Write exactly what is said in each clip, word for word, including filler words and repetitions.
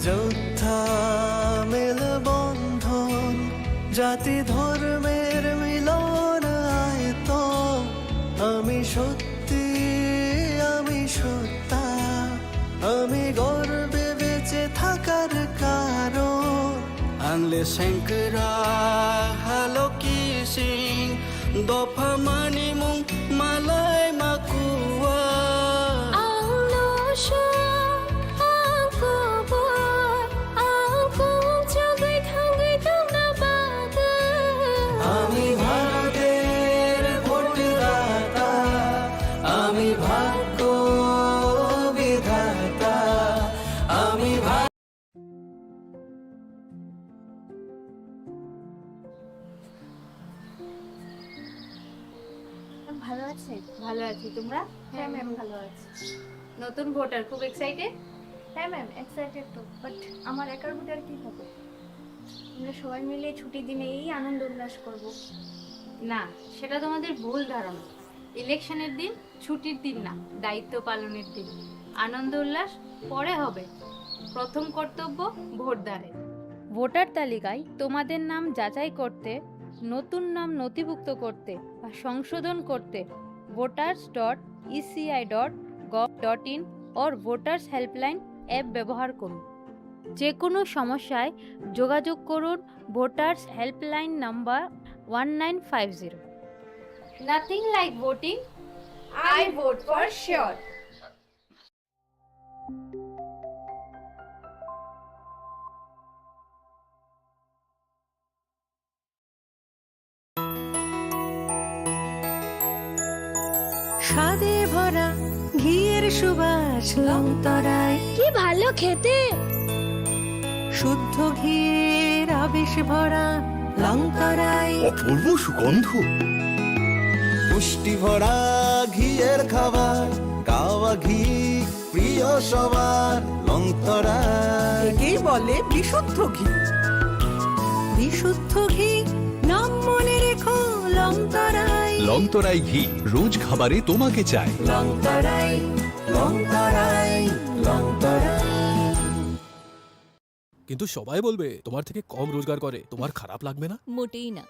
যোদ্ধা মেলবন্ধন, জাতি ধর্মের মিলন আয়তন। আমি সত্যি, আমি সত্তা, আমি গর্বে বেঁচে থাকার কারণ। Ang le sengkra haloki sing, dopha manimung malai makua. Ang nosong, ang kubur, ang kung chagwi thangwi tongna bagwi. আমি ভারতের ভোটদাতা, আমি ভাগ্য বিধাতা, আমি ভা- ম্যাম, ভালো আছেন? ভালো আছি, তোমরা? হ্যাঁ, ম্যাম, ভালো আছি। নতুন ভোটার, খুব এক্সাইটেড? হ্যাঁ, ম্যাম, এক্সাইটেড তো, বাট আমার একার ভোটার কি হবে? আমরা সবাই মিলে ছুটির দিনে এই আনন্দ উল্লাস করব। না, সেটা তোমাদের ভুল ধারণা। ইলেকশনের দিন ছুটির দিন না, দায়িত্ব পালনের দিন। আনন্দ উল্লাস পরে হবে, প্রথম কর্তব্য ভোটদানের। ভোটার তালিকায় তোমাদের নাম যাচাই করতে, নতুন নাম নথিভুক্ত করতে বা সংশোধন করতে voters dot E C I dot gov dot in or voters helpline app ব্যবহার করুন। যে কোনো সমস্যায় যোগাযোগ করুন voters helpline number one nine five zero. Nothing like voting. I vote for sure. স্বাদে ভরা ঘিয়ের সুবাস লংতরাই। কি ভালো খেতে! শুদ্ধ ঘিয়ের আবেশ ভরা লংতরাই। অপূর্ব সুগন্ধ। পুষ্টি ভরা ঘিয়ের খাবার, গাওয়া ঘি প্রিয় সবার, লংতরাই। একেই বলে বিশুদ্ধ ঘি। বিশুদ্ধ ঘি, নাম মনে রেখো, লংতরাই। লংতরাই ঘি, রোজ খাবারে তোমাকে চাই। লংতরাই, লংতরাই, লংতরাই। কিন্তু সবাই বলবে তোমার থেকে কম রোজগার করে, তোমার খারাপ লাগবে না? মোটেই না।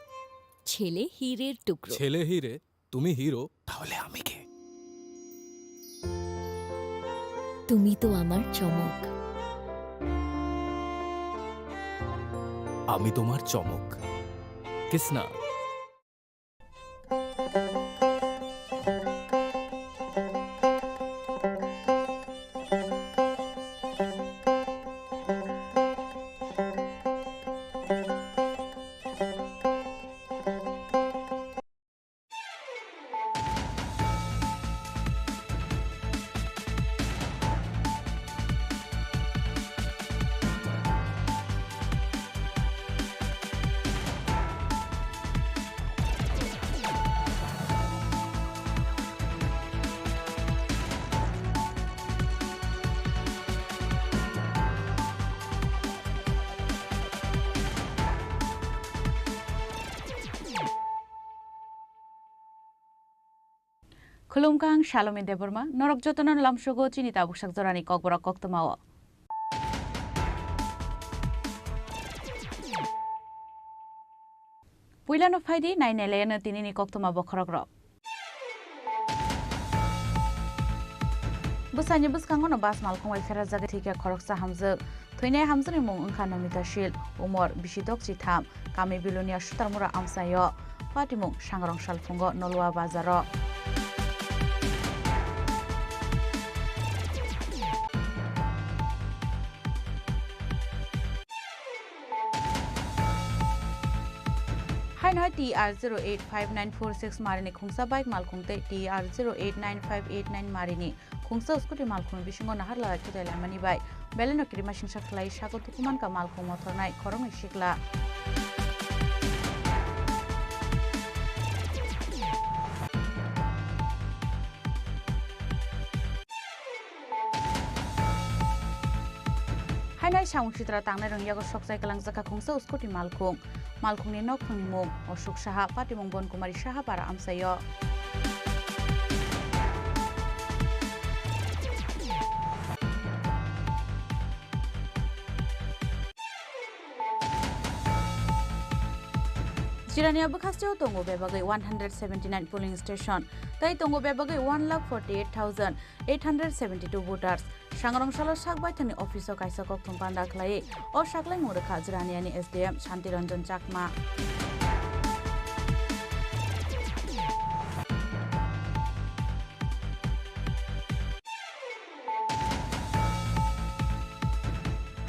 ছেলে হীরের টুকরো। ছেলে হীরে, তুমি হিরো, তাহলে আমি কে? তুমি তো আমার চমক। আমি তোমার চমক। Kisna. Khulumkha, ang Salome Debbarma, norok jotono lamsogo chini tabuksak jorani kokborok koktwmao. Puilano phaidi, nainailayano tinini koktwma bokhorokrok. Bwsani bwskango no bus malkhung bai pherajak thwikha khoroksa hamjwk. Thwinai hamjakni mung wngkha Nomita Shil, umor bisi tok chitham, kami Bilonia Sutarmura amchaio. Patimung sangrong salphungo Nolwa bazaro. Haino T R zero eight five nine four six marini khungsa bike malkhung tei T R zero eight nine five eight nine marini khungsa scooty malkhung bisingo naharlai khudai laimani bai belai no kirima singsa khlai sago tukumankha malkhung mothornai khoroknwi sikla. Hainai samung sitra tangnai rwng yago sokchai kwlangjakha khungsa scooty malkhung. Malkhungni nokthungni mung Ashok Saha, patimung Bonkumari Saha para amchaio. Jirania bwkhasteo tongo bebagwi one hundred seventy nine polling station, tei tongo bebagwi one lakh forty eight thousand eight hundred seventy two voters. Sangrong salo sak baithangni office o kaisa kokthum panda khlaiwi o saklaimung rwkha Jiraniani S D M Shanti Ranjan Chakma.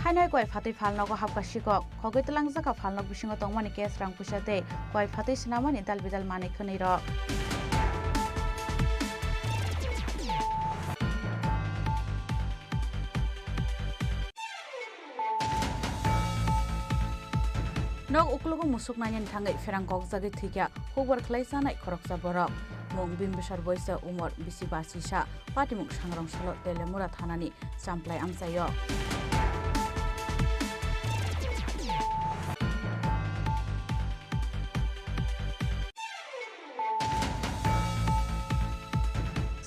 Haino hai koi phatwi phalnogo hapkha sikok, khogwi twlangjakha phalnok bisingo tongmani cash rang puisa tei koi phatwi swnamani dal bidal manwi khwnwi rok. Nok uklogo musuk nainani thangwi pherang kokjagwi thwikha hukbar khlai chanai khoroksa borok. Mung Bimbisar Boisa, umor bisi basi sa, patimung Sangrong salo Telemura thanani Champlai amchaio.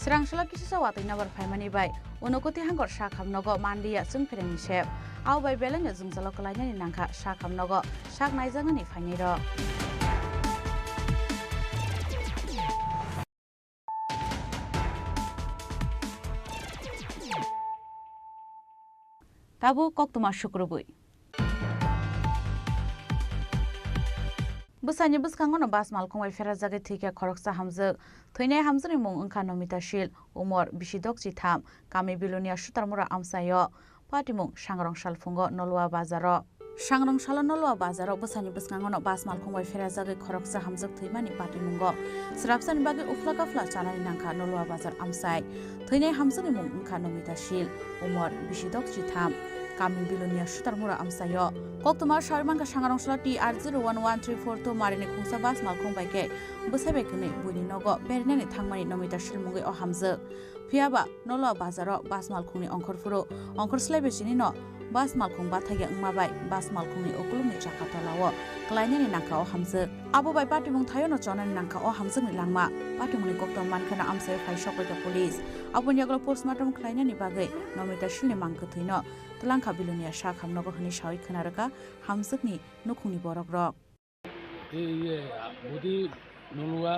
Srangsola kisisa watwi nabar phaimani bai Unokoti hangkor sakham nogo manliya chwng pherengni sep. Abo bai belaino jwngjalo kwlainani nangkha sakham nogo sak naijaknani phainai rok. Tabuk koktwma sukrubwi. Bwsaini bwskango no bus malkhung bai pherajagwi thwikha khoroksa hamjwk. Thwinai hamjwkni mung wngkha Nomita Sil, umor bisi dokchi tham, kami Bilonia Sutarmura amchaio. Patimung Sangrong salphungo Nolwa bazaro. Sangrong salo Nolwa bazaro bwsaini bwskango no bus malkhung bai pherajagwi khoroksa hamjwk thwimani patimungo. Srapsani bagwi uphla kaphla chanani nangkha Nolwa bazar amchai. Thwinai hamjwkni mung wngkha Nomita Sil, umor bisi dokchi tham, kami Bilonia Sutarmura amchaio. Koktwma sawi mankha Sangrong salo T R zero one one three four two marini khungsa bus malkhung bai khe bwsai bai kwnwi buini nogo berinani thangmani Nomita Sil mungwi o hamjwk. Phiyaba Nolwa bazaro bus malkhungni ongkhor phuru ongkhor slai bai chini no bus malkhung bathaikhe wngma bai bus malkhungni ukulukni chakha tolao kwlainani nangkha o hamjwk. Abo bai patimung thaio no chonani nangkha o hamjwkni langma. Patimungni koktwma mankheno amchaio phai sokbaikha police. Aboni yagulo postmortem khlainani bagwi Nomita Silni mang kwthwino twlangkha Bilonia sakham nogo hwnwi sawi khwnarwkha hamjwkni nukhungni borokrok. এই ইয়ে, বৌদি নলুয়া।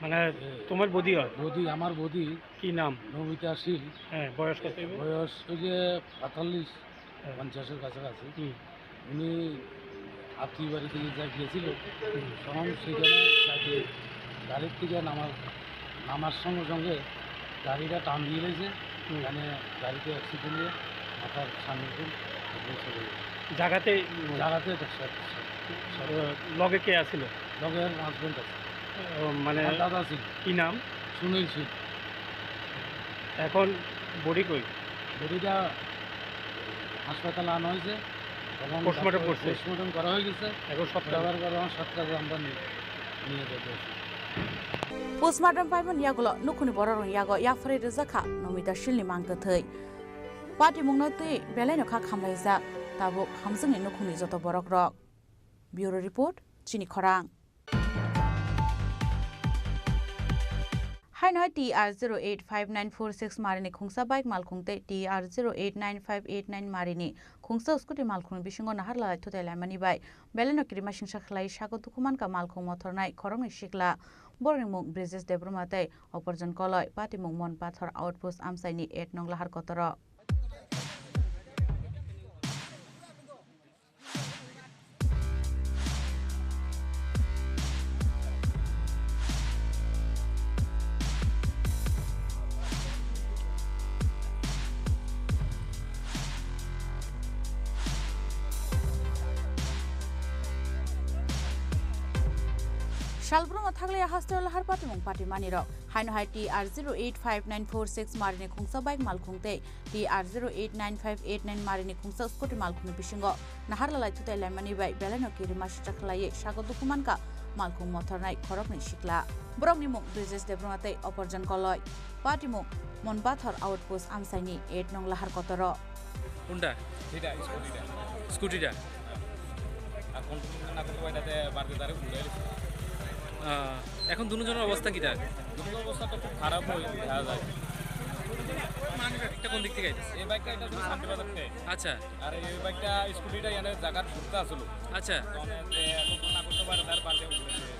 মানে এ, তোমার বৌদি হয়? বৌদি, আমার বৌদি। কি নাম? নমিতা শীল। হ্যাঁ, বয়স কত হইব? বয়স ওই যে পঁয়তাল্লিশ, হ্যাঁ। পঞ্চাশের কাছাকাছি। হুম। উনি আত্মীয় বাড়ি থেকে যা গিয়েছিল, হুম। তখন সেখানে তাকে গাড়ির থেকে নামার নামার সঙ্গে সঙ্গে গাড়িটা টান দিয়ে রয়েছে, হুম। মানে গাড়িতে অ্যাক্সিডেন্ট হয়ে মাথার সামনে একদম চলে গেছে। জায়গাতে? জায়গাতে তো সব, সব, সব। আহ, লগে কে আছিল? লগে ওর হাজব্যান্ড আছে। ও, মানে আমার দাদা ছিল। কি নাম? সুনীল সিং। এখন বডি কই? বডিটা হাসপাতালে আনা হয়েছে। এখন পোস্টমর্টম ডাক্তার করছে? পোস্টমর্টম করা হয়ে গেছে। এখন সৎকার? সৎকার করা, সৎকারে আমরা নিয়ে, নিয়ে যেতে আছি। Postmortem paimani yagulo nukhungni bororokni yago yapharwi rwjakha Nomita Silni mang kwthwi. Patimungno twi belaino kha khamlaijak tabuk hamjwkni nukhungni joto borokrok. Bureau Report, Chini Khorang. Haino hai T R zero eight five nine four six marini khungsa bike malkhung tei T R zero eight nine five eight nine marini khungsa scooty malkhungni bisingo nahar lalai thutai laimani bai belaino kirima singsa khlai sago dukhu mankha malkhung mothornai khoroknwi sikla. Borokni mung Brijesh Debbarma tei Oporjon Koloi, patimung Monpathor Outpost amchaini ek nong Lahar Kotoro. Salbrumno thaglaiya hasteo lahar patimung patimani rok. Haino hai T R zero eight five nine four six marini khungsa bike malkhung tei T R zero eight nine five eight nine marini khungsa scooty malkhungni bisingo nahar lalai thutai laimani bai belaino kirima singsa khlaiwi sago dukhu mankha malkhung mothornai khoroknwi sikla. Borokni mung Brijesh Debbarma tei Oporjon Koloi. Patimung Monpathor Outpost amchaini ek nong Lahar Kotoro. কোনটা? এটা স্কুটিটা। স্কুটিটা? আর কন্ট্রোল না করতে পারে, এটাতে বাড়তে তারে উল্টে গেছে। আহ, এখন দুজনের অবস্থা কিতা? দুজনের অবস্থা তো খুব খারাপ হয়ে দেখা যায়। এটা কোন দিক থেকে আইতেছে? এই বাইকটা এটা ছিল শান্তিবাজার থেকে। আচ্ছা। আর এই বাইকটা, স্কুটিটা এনে জায়গার ঘুরতে আসলো। আচ্ছা। তো আমি যে এখন না করতে তার বাদ দিয়ে উঠে গেছে।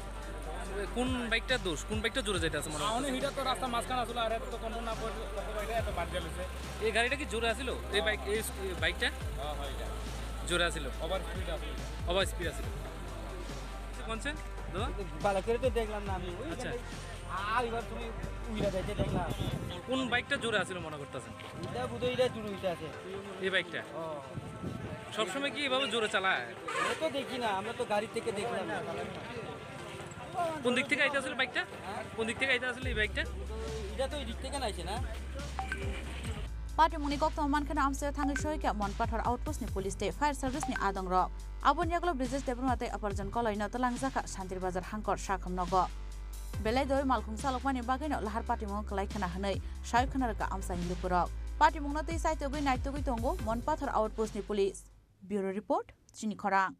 কোন বাইকটা দোষ, কোন বাইকটা জোরে যাইতে আছে মনে হয়? মানে এটা তো রাস্তা মাঝখানে আসলে, আর এটা তো কন্ট্রোল না করে কত বাইরে এত বাদ গেল সে। এই গাড়িটা কি জোরে আসিল? এই বাইক, এই স্ক-, এই বাইকটা হ্যাঁ, হ্যাঁ, এটা জোরে আসিল? ওভার স্পিড আসিল। ওভার স্পিড আসিল। কোন সে? দাদা? ভালো করে তো দেখলাম না আমি। ওই আচ্ছা। এখানে আ-, এবার তুমি উইরা যাইতে দেখলাম। কোন বাইকটা জোরে আসিল মনে করতেছেন? এটা বোধহয় এটা জোরে হইতে আছে। এই বাইকটা? ও। সবসময় কি এভাবে জোরে চালায়? আমরা তো দেখি না, আমরা তো গাড়ি থেকে দেখলাম না। কোন দিক থেকে আইতে আসলে বাইকটা? কোন দিক থেকে আইতে আসলে এই বাইকটা? এটা তো এই দিক থেকে না আইছে না? Patimungni koktwma mankheno amchaio thangwi soikha Monpathor outpost ni police tei fire service ni adongrok. Aboni yagulo Brijesh Debbarma tei Aparjon Koloino twlangjakha Shantir Bazar hangkor sakham nogo. Belai doi malkhung chalokmani bagwino lahar patimungo kwlai khna hwnwi sai khna rwkha amchaini lukurok. Patimungno twi chaitugwi naitugwi tongo Monpathor outpost ni police. Bureau report, Chini Khorang.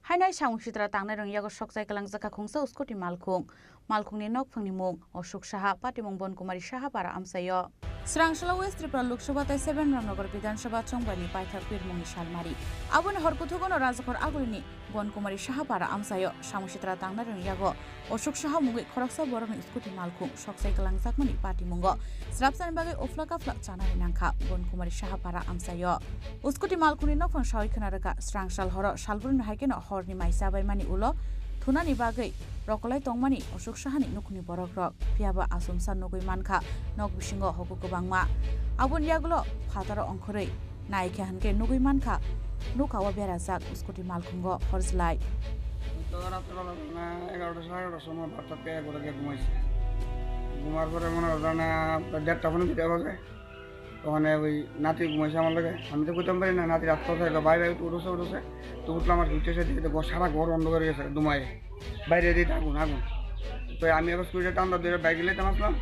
Haino hai samung sitra tangnai rwng yago sokchai kwlangjakha khungsa scooty malkhung. Malkhungni nokphangni mung Ashok Saha, patimung Bonkumari Saha para amchaio. Swrang salo West Tripura Lok Sabha tei seven Ramnagar Bidhan Sabha chongbani paithak pirmungni salmari. Aboni hor kuthugono Rajakhor agulini Bonkumari Saha para amchaio samung sitra tangnai rwng yago Ashok Saha mungwi khoroksa borokni scooty malkhung sokchai kwlangjakmani patimungo srapsani bagwi uphla kaphla chanani nangkha Bonkumari Saha para amchaio. Scooty malkhungni nokphang sawi khna rwkha, swrang sal horo salbrumni hai kheno horni mai chabaimani ulo thunani bagwi rokolai tongmani Ashok Sahani nukhungni borokrok. Phiyaba achomsa nugwi mankha nok bisingo hoku kwbangma. Aboni yagulo phataro ongkhorwi naikha hwnkhe nugwi mankha, nokao berajak scooty malkhungo horjlai. তো রাত্রেবেলা মানে এগারোটা সাড়ে এগারোটার সময় বাচ্চা পেয়ে করে গিয়ে ঘুমাইছি। ঘুমার পরে মনে হয় না দেড়টা পর্যন্ত দুইটা বাজে। ওখানে ওই নাতি ঘুমাইছে আমার লগে, আমি তো ঘুমাইতাম পারি না, নাতি রাত কথা হলো, "ভাই, ভাই, উঠো, উঠো, উঠো।" তো উঠলাম আর কি, উঠে এসে দেখি তো ঘর, সারা ঘর অন্ধকার হয়ে গেছে, ধুমায়, বাইরে দিয়ে আগুন, আগুন। তো আমি আবার স্কুটিটা টান দিয়ে বাইক নিয়ে আসলাম,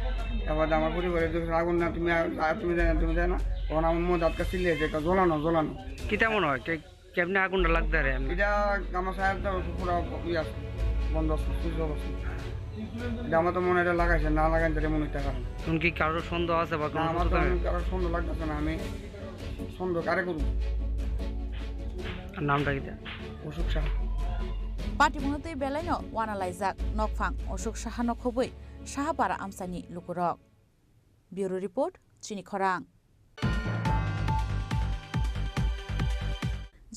এবার আমার পরিবারের দুজন, "আগুন না, তুমি আ-, আ-, তুমি যায় না, তুমি যায় না।" তখন আমার মধ্যে আটকা চিল্লিয়েছে, "এটা জ্বলানো, জ্বলানো।" কিতা মনে হয়? কে, কেমনে আগুনটা লাগতে পারে এমনি? এটা আমার সাহেব তো পুরো ইয়ে আছে, বন্ধ আছে, সুইচ অফ আছে। এটা আমার তো মনে হয় এটা লাগাইছে, না লাগাইন তাহলে মনে হয় এটা কারণ। এখন কি কারোর সন্দেহ আছে বা না, কোনো আমার কিছু তো কারণে? এমন কারোর সন্দেহ লাগতেছে না, আমি সন্দেহ কারে করবো? আর নামটা কিতা? অশোক Saha. Patimungno twi belaino uanalaijak nokphang Ashok Sahano khobwi Sahapara amchaini lukurok. Bureau report, Chini Khorang.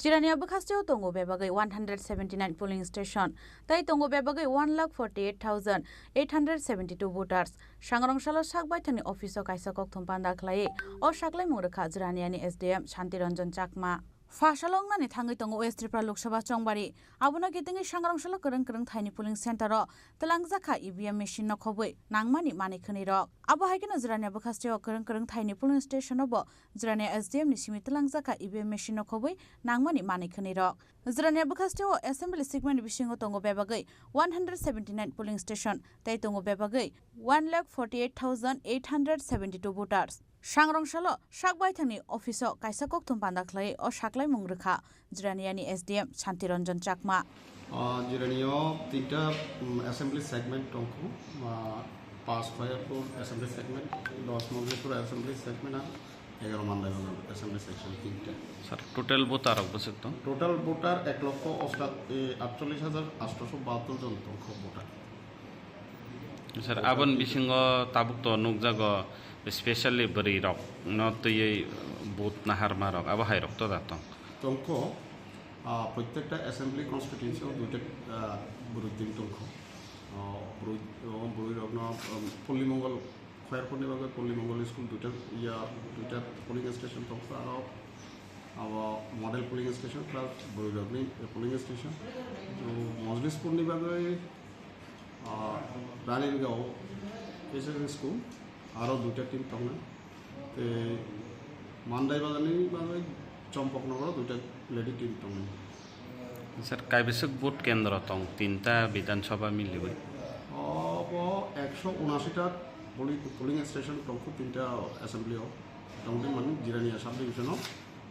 Jirania bwkhasteo tongo bebagwi one hundred seventy nine polling station, tei tongo bebagwi one lakh forty eight thousand eight hundred seventy two voters. Sangrong salo sak baithangni office o kaisa kokthum panda khlaiwi o saklaimung rwkha Jiraniani S D M Shanti Ranjan Chakma. Pha salo wngnani thangwi tongo West Tripura Lok Sabha chongbari. Abono kitingwi sangrong salo kwrwng kwrwng thaini polling center o twlangjakha E V M machine no khobwi nangmani manwi khwnwi rok. Abo hai kheno Jirania bwkhasteo kwrwng kwrwng thaini polling station o bo Jirania S D M ni simi twlangjakha E V M machine no khobwi nangmani manwi khwnwi rok. Jirania bwkhasteo assembly segment bisingo tongo bebagwi one hundred seventy nine polling station tei tongo bebagwi one lakh forty eight thousand eight hundred seventy two voters. Sangrong salo sak baithangni office o kaisa kokthum panda khlaiwi o saklaimung rwkha Jiraniani S D M Shanti Ranjan Chakma. Ah, Jirania o tinta, mm, assembly segment tongkhu, ah, pas Khairpur assembly segment, dos Mojlipur assembly segment, ar egaro Mandai Bazar assembly section tinta. Sir, total voter rok bwswk tong? Total voter ek lokho osta-, e, atchollish hajar atshosho bahattor jon tongkhu voter. Sir, aboni bisingo tabuk to nukjago, specially bwrwi rok no twiwi vote naharma rok, abo hai rok to da tong? Tongkho, ah, prottekta assembly constituency o duita, ah, bwrwi team tongkho. Ah, bwrwi, oh, bwrwi rok no, um, Polli Mongol, Khairpur ni bagwi Polli Mongol school duita, iya, duita polling station tongkho, aro abo model polling station plus bwrwi rok ni polling station. To Mojlispur ni bagwi Ah, Ranirgao H S S school, aro duita team tongnai. Tei Mandai Bazarni bagwi Chompoknogoro duita lady team tongnai. Sir, kaibwswk vote kendro tong tinta Bidhan Sabha miliwi? Obo ekso unasi ta poli-, polling station tongkhu tinta assembly o. Tongdi mani Jirania sub division o.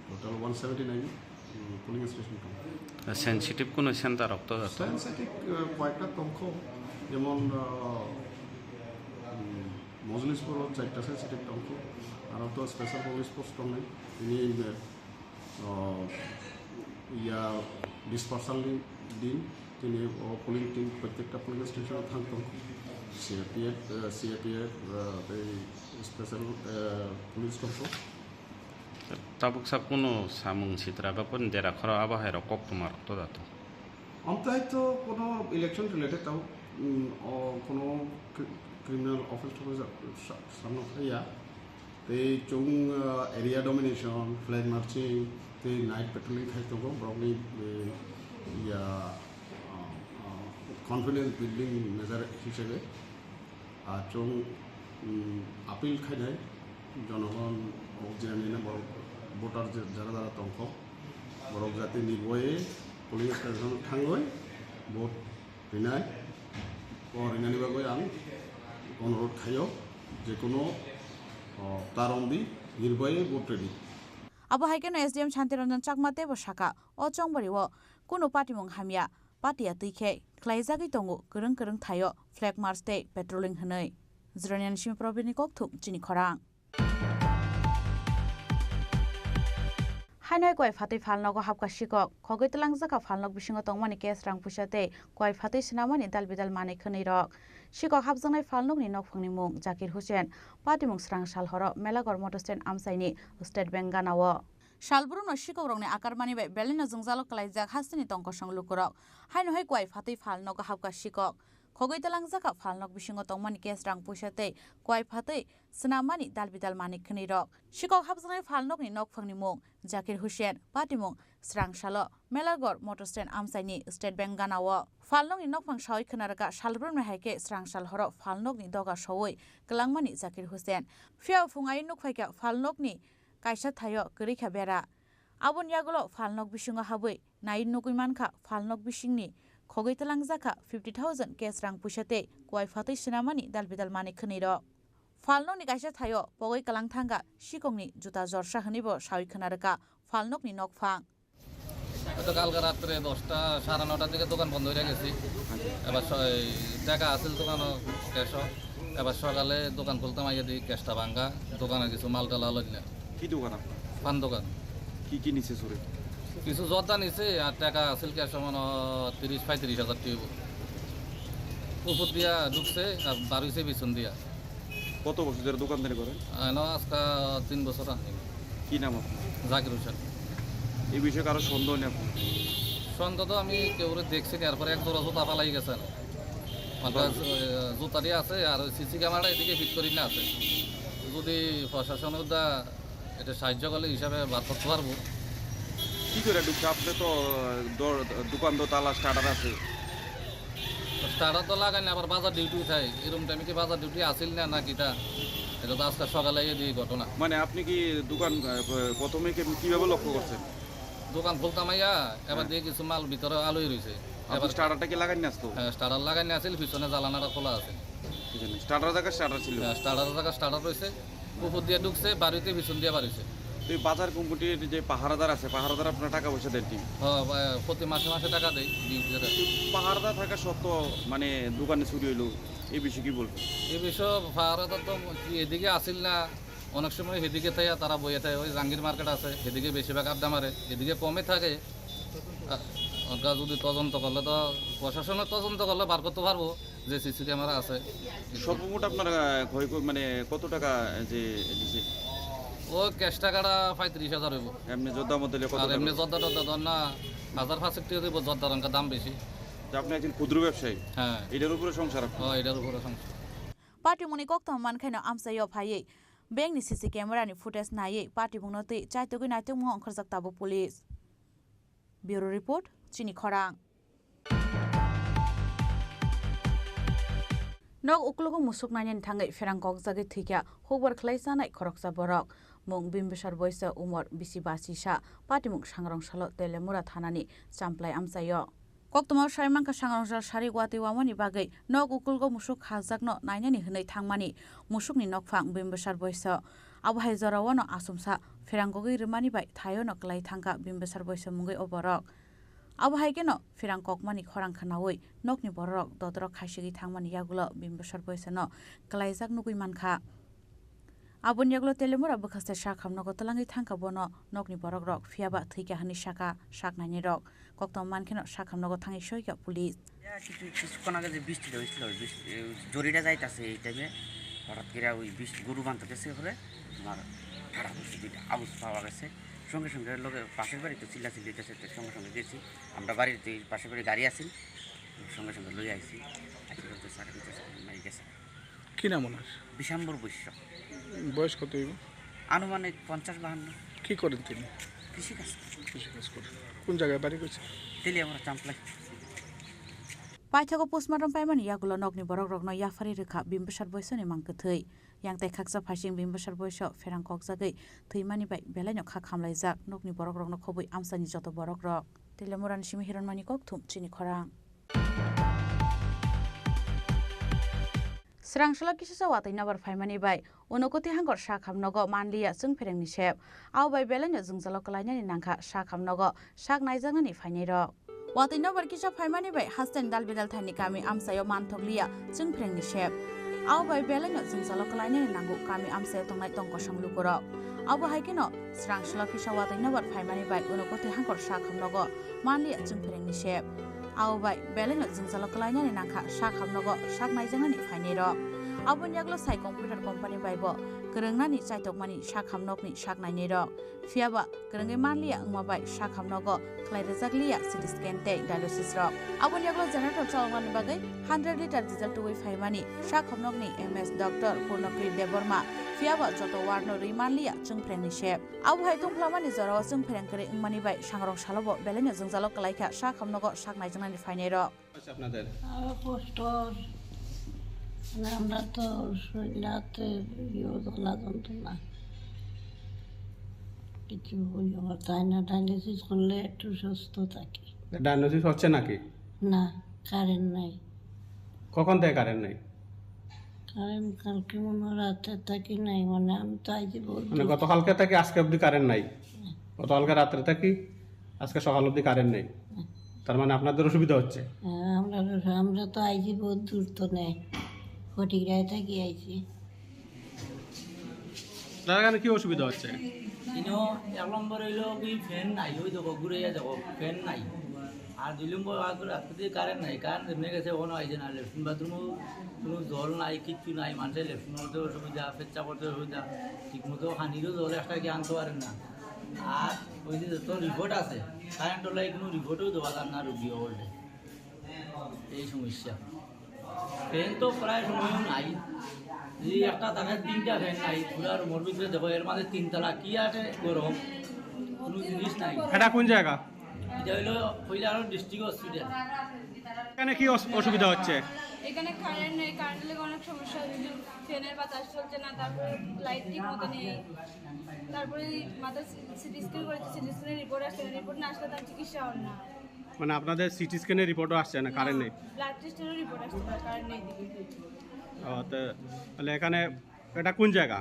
Total one seventy nine, mm, polling station tong. Sensitive kuno center rok to jato? Sensitive, eh, koyekta tongkho, jemon, ah, mm, Mojlispur o charta sensitive tongkho, aro to special police force tongnai, ini, eh, ah, Ya, dispersal ni din, tini o polling team protekta polling station thang tong, C A P F, eh, C A P F, eh, tei special, eh, police tong. Tabuk sa kuno samung sitra ba kun dera khoro abo hai rok kok tuma rok to da to. Amtai to kono election related tau, mm, o kono cri-, criminal offense to sa-, sa-, samno khaya. Tei chwng, ah, area domination, flag marching, tei night patrolling khai tongo borokni, eh, ya, ah, ah, confidence building measure hisabe. Ah, chwng, mm, appeal khainai jonogon, o jinani borok voter je jara jara tongkho, borok jati nirboye polling station thangwi vote rinai, o rinani bagwi ang onurodh khaio, je kono, o, ta romdi, nirboye vote ridi. Abo hai kheno S D M Shanti Ranjan Chakma teibo saka, o chongbari o kunu patimung hamya, patiya twi khe khlaijagwi tongo kwrwng kwrwng thaio flag march tei patrolling hwnwi. Jiranian Simi Probirni kokthum chini khorang. Haino hai kuai phatwi phalnogo hapkha sikok. Khogwi twlangjak kha phalnok bisingo tongmani cash rang puisa tei kuai phatwi swnamani dal bidal manwi khwnwi rok. Sikok hapjaknai phalnokni nokphangni mung Zakir Hussain, patimung srang sal horo Melagor Motor Stand amchaini State Bank ganao. Salbrumno sikokrokni akarmani bai belino jwngjalo klaijak hasteni tongkosong lukurok. Haino hai kuai phatwi phalnogo hapkha sikok. Khogwi twlangjak kha phalnok bisingo tongmani cash rang puisa tei kuai phatwi swnamani dal bidal manwi khwnwi rok. Sikok hapjaknai phalnokni nokphangni mung Zakir Hussain, patimung srang salo Melagor Motor Stand amchaini State Bank ganao. Phalnokni nokphang sawi khwnarwkha salbrumni hai khe srang sal horo phalnokni doga sowi kwlangmani Zakir Hussain. Phiya phung ai nukphaikha phalnokni kaisa thaio kwrwi kha bera. Aboni yagulo phalnok bisingo habwi nai nugwi mankha phalnok bisingni khogwi twlangjak kha fifty thousand cash rang puisa tei kuai phatwi swnamani dal bidal manwi khwnwi rok. Phalnokni kaisa thaio pogwi kwlang thangkha sikokni juta jorsa hwnwibo sawi khwnarwkha phalnokni nokphang. হয়তো কালকে রাত্রে দশটা, সাড়ে নটার দিকে দোকান বন্ধ হয়ে গেছি। এবার স-, এই টাকা আছিল দোকানও, ক্যাশও। এবার সকালে দোকান খুলতাম, আইয়া দেখি ক্যাশটা ভাঙ্গা, দোকানে কিছু মাল টাল আলো না। কি দোকান আপনার? পান দোকান। কি কি নিছে চুরে? কিছু জর্দা নিছে আর টাকা আছিল ক্যাশও মনে হয় তিরিশ পঁয়ত্রিশ হাজার টিউব। উপর দিয়া ঢুকছে আর বার হইছে পিছন দিয়া। কত বছর ধরে দোকানদারি করেন? আনো আজকে তিন বছর আনি। কি নাম আপনার? জাকির হোসেন। এই বিষয়ে কারো সন্দেহ নেই আপনার? সন্দেহ তো আমি কেউরে দেখছি না, এরপরে এক জোড়া জুতা ফালাই গেছে না। মানে, জুতা দিয়ে আছে, আর ওই সিসি ক্যামেরা এদিকে ফিট করি না আছে। যদি প্রশাসন ওটা এটা সাহায্য করলে হিসাবে বার করতে পারবো। কি করে ঢুকছে? আপনি তো, আহ, দর-, দোকান তো তালা, স্টার্টার আছে। তো স্টার্টার তো লাগাই না, আবার বাজার ডিউটি উঠাই। এরকম টাইমে কি বাজার ডিউটি আসিল না, না কিটা? এটা তো আজকে সকালে এই দিয়ে ঘটনা। মানে, আপনি কি দোকান, আহ, প্রথমে কি, কিভাবে লক্ষ্য করছেন? দোকান খুলতাম আইয়া, এবার হ্যাঁ। দিয়ে কিছু মাল ভিতরে আলোই রয়েছে। আপনি এবার স্টার্টারটা কি লাগাই না আসতো? হ্যাঁ, স্টার্টার লাগাই না আসিল, পিছনে জ্বালানাটা খোলা আছে। পিছনে স্টার্টার জায়গা স্টার্টার ছিল? হ্যাঁ, স্টার্টার জায়গা স্টার্টার রয়েছে। উপর দিয়ে ঢুকছে, বাড়িতে পিছন দিয়ে বাড়িছে। তো এই বাজার কমিটির যে পাহারাদার আছে, পাহারাদার আপনার টাকা পয়সা দেন কি? হ্যাঁ, বা-, প্রতি মাসে মাসে টাকা দেয়, ডিউটি যেটা। পাহারাদার থাকা সত্ত্বেও, মানে, দোকানে চুরি হইলো, এই বিষয়ে কি বলবেন? এই বিষয়ে পাহারাদার তো কি এদিকে আসিল না, অনেক সময় এদিকে থাকে, তারা বইয়ে থাকে, ওই জাহাঙ্গীর মার্কেট আছে, এদিকে বেশিরভাগ আড্ডা মারে, এদিকে কমে থাকে। আ, ওটা যদি তদন্ত করলে তো, প্রশাসনের তদন্ত করলে বার করতে পারবো। যে সিসি ক্যামেরা আছে। সর্বমোট আপনার, আহ, ক্ষয় ক-, মানে কত টাকা যে দিছে? ও ক্যাশ টাকাটা পঁয়ত্রিশ হাজার হইব। এমনি জর্দা মধ্যে কত আর টাকা? এমনি জর্দা টর্দা ধর না, হাজার পাঁচেক টাকা দিব, জর্দা রঙের দাম বেশি। তা আপনি একজন ক্ষুদ্র ব্যবসায়ী? হ্যাঁ। এটার উপরে সংসার আপনার? হ্যাঁ, এটার উপরে সংসার। Patimungni koktwma mankhaino amchaio phaiwi bankni C C camera ni footage naiwi patimungno twi chaitugwi naitukmung ongkhorjak tabuk police. Bureau report, Chini Khorang. Nok uklogo musuk nainani thangwi pherang kokjagwi thwikha hukbar khlai chanai khoroksa borok. Mung Bimbisar Boisa, umor bisi basi sa, patimung Sangrong Salo, Telemura thanani Champlai amchaio. Koktwmao sai mankha, Sangrong Salo sari watwi wamani bagwi nok ukulgo musuk khajakno nainani hwnwi thangmani musukni nokphang Bimbisar Boisa. Abo hai jorao no achomsa pherang kogwi rwmani bai thaio no kwlai thangkha Bimbisar Boisa mungwi o borok. Abo hai kheno pherang kokmani khorang khnaui nokni bororok dodorok khaisigwi thangmani yagulo Bimbisar Boisano kwlaijak nugwi mankha. Aboni yagulo Teliamura bwkhaste sak hamnogo twlangwi thangkha bono nokni borokrok, phiyaba thwikha hwnwi sakha sak nainai rok. Koktwma mankheno sak hamnogo thangwi soikha police. Ya, kichu, কিছুক্ষণ আগে যে বৃষ্টিটা হয়েছিল, ওই বৃষ্টি, এ, জরিটা যাইতাছে এই টাইমে, হঠাৎ করে ওই বৃষ্টি, গরু বাঁধতে গেছে ওখানে, তোমার ফাটা পড়ছে দুইটা, আওয়াজ পাওয়া গেছে। সঙ্গে সঙ্গে লোকে পাশের বাড়ি তো চিল্লাচিল্লি হইতেছে, তো সঙ্গে সঙ্গে গেছি। আমরা বাড়িতে, পাশের বাড়ি গাড়ি আছিল, সঙ্গে সঙ্গে লই আইছি। আইসি বলতে স্যার, হইতেছে, মাই গেছে। কি নাম ওনার? বিশাম্বর বৈশ্য। বয়স কত হইব? আনুমানিক পঞ্চাশ বাহান্ন। কি করেন তিনি? কৃষিকাজ। কৃষিকাজ করেন। কোন জায়গায় বাড়ি করছেন? তেলিয়ামুড়া চাম্পলাই। Paithago postmortem paimani yagulo nokni borokrokno yaphari rwkha Bimbisar Boisoni mang kwthwi. Yang tei khaksa phaising Bimbisar Boiso pherang kokjagwi thwimani bai belaino kha khamlaijak nokni borokrokno khobwi amchaini joto borokrok. Teliamurani simi Hironmani Kokthum, chini khorang. Srangsola kisisa watwi nobar phaimani bai Unokoti hangkor sak hamnogo manliya chwngpherengni sep. Abo bai belaino jwngjalo kwlainani nangkha sak hamnogo sak naijaknani phainairok. Watwi nobar kisa phaimani bai hasteni dal bidal thani kami amchaio manthokliya chwngpherengni sep. Abo bai belaino jwngjalo kwlainani nango kami amchaio tongnai tongkosong lukurok. Abo hai kheno Srangsola kisa watwi nobar phaimani bai Unokoti hangkor sak hamnogo manliya chwngpherengni sep. Abo bai belaino jwngjalo kwlainani nangkha sak hamnogo sak naijaknani phainairok. Aboni yagulo sai computer company bai bo kwrwngnani chaitokmani sak hamnokni sak nainairok. Phiyaba kwrwngwi manliya wngma bai sak hamnogo khlai rwjakliya C T scan tei dialysis rok. Aboni yagulo generator chaloknani bagwi hundred litre diesel tubui phaimani sak hamnokni M S Doctor Purnokriti Debbarma. Phiyaba joto ward no rwi manliya chwngpherengni sep. Abo hai tongphlamani jorao chwngphereng kwrwi wngmani bai sangrong salobo belaino jwngjalo kwlaikha sak hamnogo sak naijaknani phainairok. আচ্ছা, আপনাদের? আরো কষ্ট, মানে, আমরা তো শরীরে হাতে ইয়ে জ্বলা যন্ত্রণা, কিছু ইয়ে করতে হয় না, ডায়ালিসিস করলে একটু সুস্থ থাকি। ডায়ালিসিস হচ্ছে নাকি? না, কারেন্ট নাই। কখন থেকে কারেন্ট নাই? কারেন্ট কালকে মনে হয় রাতে থাকি নাই, মানে, আমি তো আইছি বহুত মানে দূর। গতকালকে থেকে আজকে অবধি কারেন্ট নাই? হুম। গতকালকে রাত্রে থাকি আজকে সকাল অবধি কারেন্ট নেই। হুম। তার মানে আপনাদের অসুবিধা হচ্ছে? হ্যাঁ, আমরা, আমরা তো আইছি বহুত দূর তো নেই, ফটিকরায় থাকি আইছি। তার কারণে কি অসুবিধা হচ্ছে? ইনো এক নম্বর হইলো কি ফ্যান নাই, ওই দেখো ঘুরে যা দেখো ফ্যান নাই। আর দুই নম্বর আজ রাত্রে কারেন্ট নাই, কারেন্ট এমনি গেছে, কোনো আইছে না, লেট্রিন বাথরুমও কোনো জল নাই, কিচ্ছু নাই, মানুষের লেট্রিন করতে অসুবিধা, পেচ্ছা করতে অসুবিধা, ঠিকমতো পানিরও জল একটা কি আনতে পারেন না। আর ওই যে যত রিপোর্ট আছে, কারেন্ট ওলাই কোনো রিপোর্টও দেওয়া যার না রুগী বলতে, এই সমস্যা। ফ্যান তো প্রায় সময় নাই, যদি একটা থাকে তিনটা ফ্যান নাই, পুরা রুমের ভিতরে দেখো, এর মাঝে তিনতলা কি আছে গরম, কোনো জিনিস নাই। এটা কোন জায়গা? এটা হইলো কৈলাসহর ডিস্ট্রিক্ট হসপিটাল। এখানে কি অস-, অসুবিধা হচ্ছে? এখানে কারেন্ট নেই, কারেন্টের লেগে অনেক সমস্যা হচ্ছে, ফ্যানের বাতাস চলছে না, তারপরে লাইট ঠিক মতো নেই, তারপরে মাথায় সিটি স্ক্যান করেছে, সিটি স্ক্যানের রিপোর্ট আসছে না, রিপোর্ট না আসলে তার চিকিৎসা হয় না। মানে আপনাদের সিটি স্ক্যানের রিপোর্টও আসছে না, কারেন্ট নেই? ব্লাড টেস্টেরও রিপোর্ট আসছে না, কারেন্ট নেই দিকে। ও, তো তাহলে এখানে এটা কোন জায়গা?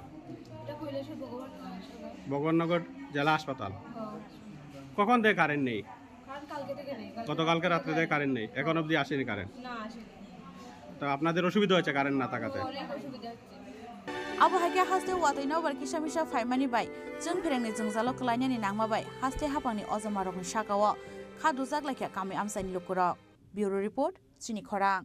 এটা কৈলাসহর ভগবাননগর হাসপাতাল। ভগবাননগর জেলা হাসপাতাল। হ্যাঁ। কখন থেকে কারেন্ট নেই? কারণ কালকে থেকে নেই, কালকে গতকালকে রাত্রে থেকে কারেন্ট নেই, এখন অবধি আসেনি কারেন্ট? না, আসেনি। তো আপনাদের অসুবিধা হচ্ছে কারেন্ট না থাকাতে? অনেক অসুবিধা হচ্ছে। Abo hai khe haste watwi nobar kisa misa phaimani bai chwngpherengni jwngjalo kwlainani nangma bai haste haphangni ojomarokni sakao kha dujak laikha kami amchaini lukurok. Bureau Report, Chini Khorang.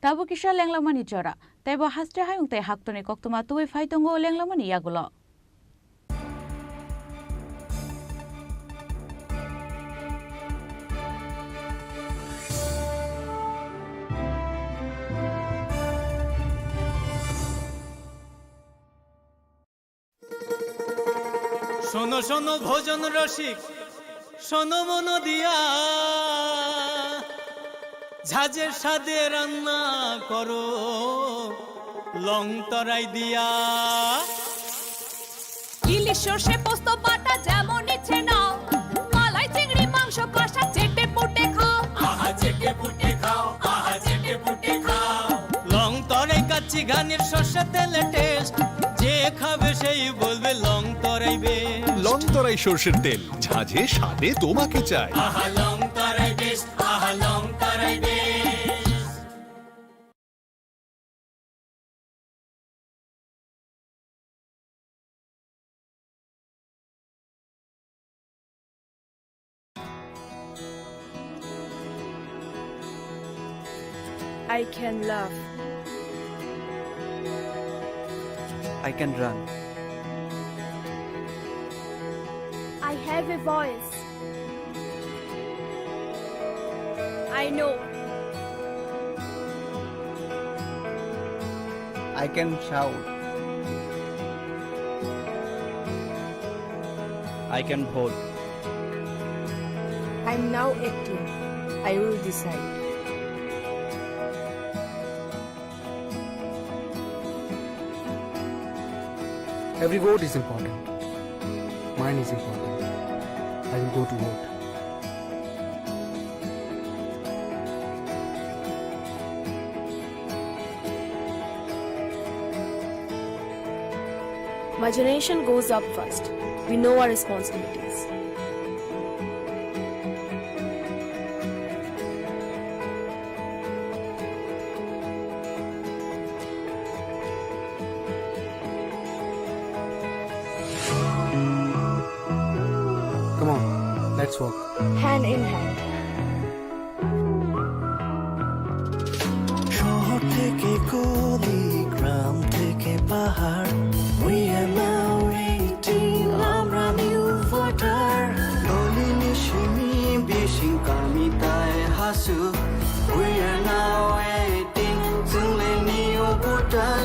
Tabuk kisa lenglamani jora, teibo haste hayung tei haktorni koktwma tubui phai tongo lenglamani yagulo. শোনো শোনো ভোজন রসিক, শোনো মন দিয়া, ঝাঁঝে স্বাদে রান্না করো লং তরাই দিয়া। ইলিশ সর্ষে পোস্ত বাটা যেমন ইচ্ছে নাও, মালাই চিংড়ি মাংস কষা চেটে পুটে খাও। আহা চেটে পুটে খাও, আহা চেটে পুটে খাও। লং তরাই কাচ্চি ঘানির সর্ষে তেলে টেস্ট, যে খাবে সেই বলবে লং তরাই বেস্ট। লং তরাই সর্ষের তেল, ঝাঁঝে স্বাদে তোমাকে চাই। আহা লং তরাই বেস্ট, আহা লং তরাই best. I can laugh. I can run. I have a voice. I know. I can shout. I can vote. I'm now acting. I will decide. Every vote is important. Mine is important. I will go to vote. My generation goes up first. We know our responsibilities. Come on, let's walk. Hand in hand. শহর থেকে গলি, গ্রাম থেকে পাহাড়, we are now eighteen, আমরা new voter. Doli ni simi bising kami tai hasu, we are now eighteen, chwng le new voter.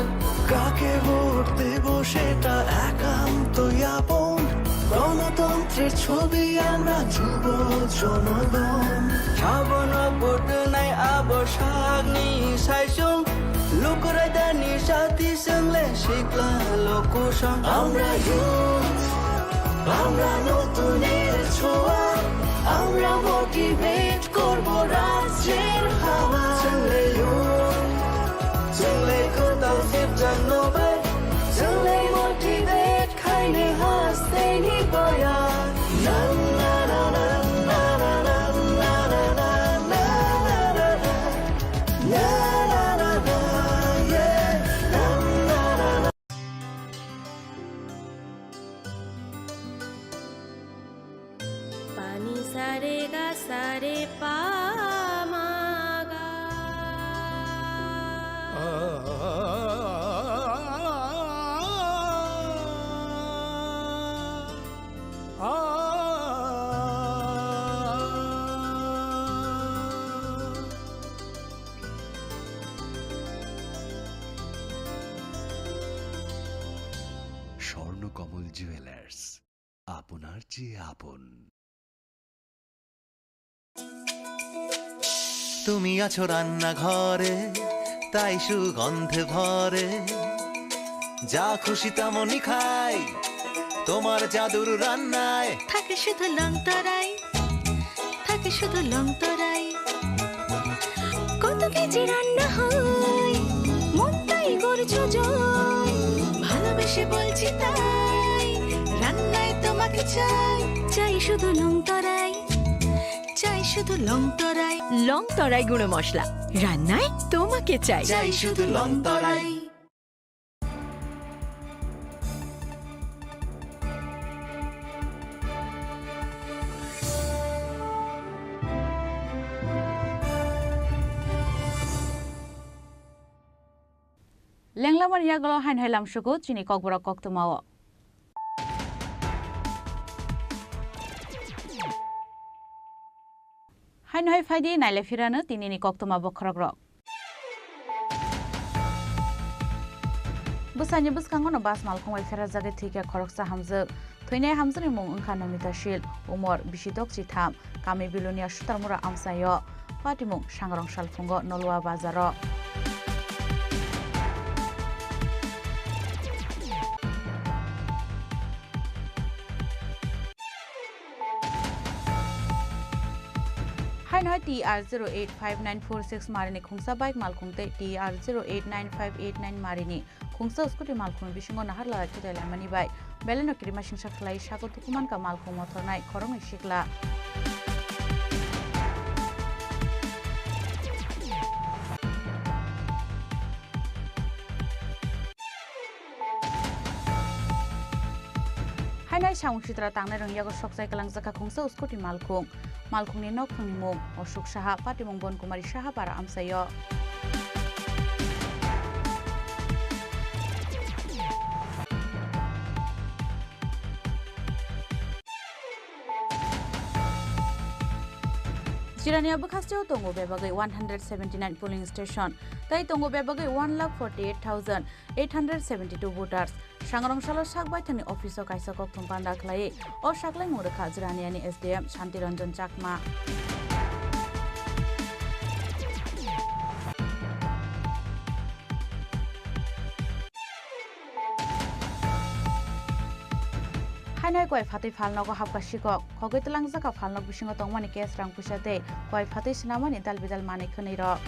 কাকে ভোট দেব সেটা একান্ত আপন। গণতন্ত্রের ছবি আমরা যুব জনগণ। Sabono vote nai abo sakni saisung. Lukurai dani sati swngle sikla lokusong. আমরা youth, আমরা নতুনের ছোঁয়া, আমরা motivate করব রাজ্যের হাওয়া। Chwngle youth, chwngle kwtal sipjak nobai, chwngle motivate khaini hasteni boya. Na, na, na, yeah. Na, na, na, na. Pani sare ga sare pa ma ga. Swarnakamal jewellers, আপনার চেয়ে আপন। তুমি আছো রান্নাঘরে, তাই সুগন্ধে ভরে। যা খুশি তেমনই খাই, তোমার জাদুর রান্নায়। থাকে শুধু লংতরাই, থাকে শুধু লংতরাই। কত কেজি রান্না হয়, মনটাই করছো জয়। ভালোবেসে বলছি তাই, রান্নায় তোমাকে চাই। চাই শুধু লংতরাই, চাই শুধু লংতরাই। লংতরাই গুঁড়ো মশলা, রান্নায় তোমাকে চাই। চাই শুধু লংতরাই। Lenglamani yagulo haino hai lamsugo chini kokborok koktwmao. Haino hai phaidi naile phirano tinini koktwma bokhorokrok. Bwsani bwskango no bus malkhung bai pherajagwi thwikha khoroksa hamjwk. Thwinai hamjwkni mung wngkha Nomita Shil, umor bisi dok chitham, kami Bilonia Sutarmura amchaio. Patimung Sangrong Salphungo Nolwa bazaro. Haino hai T R zero eight five nine four six marini khungsa bike malkhung tei T R zero eight nine five eight nine marini khungsa scooty malkhungni bisingo naharlai khutai laimani bai belai no kirima singsa khlai sago tukumankha malkhung mothornai khoroknwi sikla. Hainai samung sitra tangnai rwng yago sokchai kwlangjakha khungsa scooty malkhung. Malkhungni nokphangni mung Ashok Saha, patimung Bonkumari Saha para amchaio. Jirania bwkhasteo tongo bebagwi one hundred seventy nine polling station, tei tongo bebagwi one lakh forty eight thousand eight hundred seventy two voters. Sangrong salo sak baithangni office o kaisa kokthum panda khlaiwi o saklaimung rwkha Jiraniani S D M Shanti Ranjan Chakma. Hainai koi phatwi phalnogo hapkha sikok, khogwi twlangjakha phalnok bisingo tongmani cash rang puisa tei koi phatwi swnamani dal bidal manwi khwnwi rok.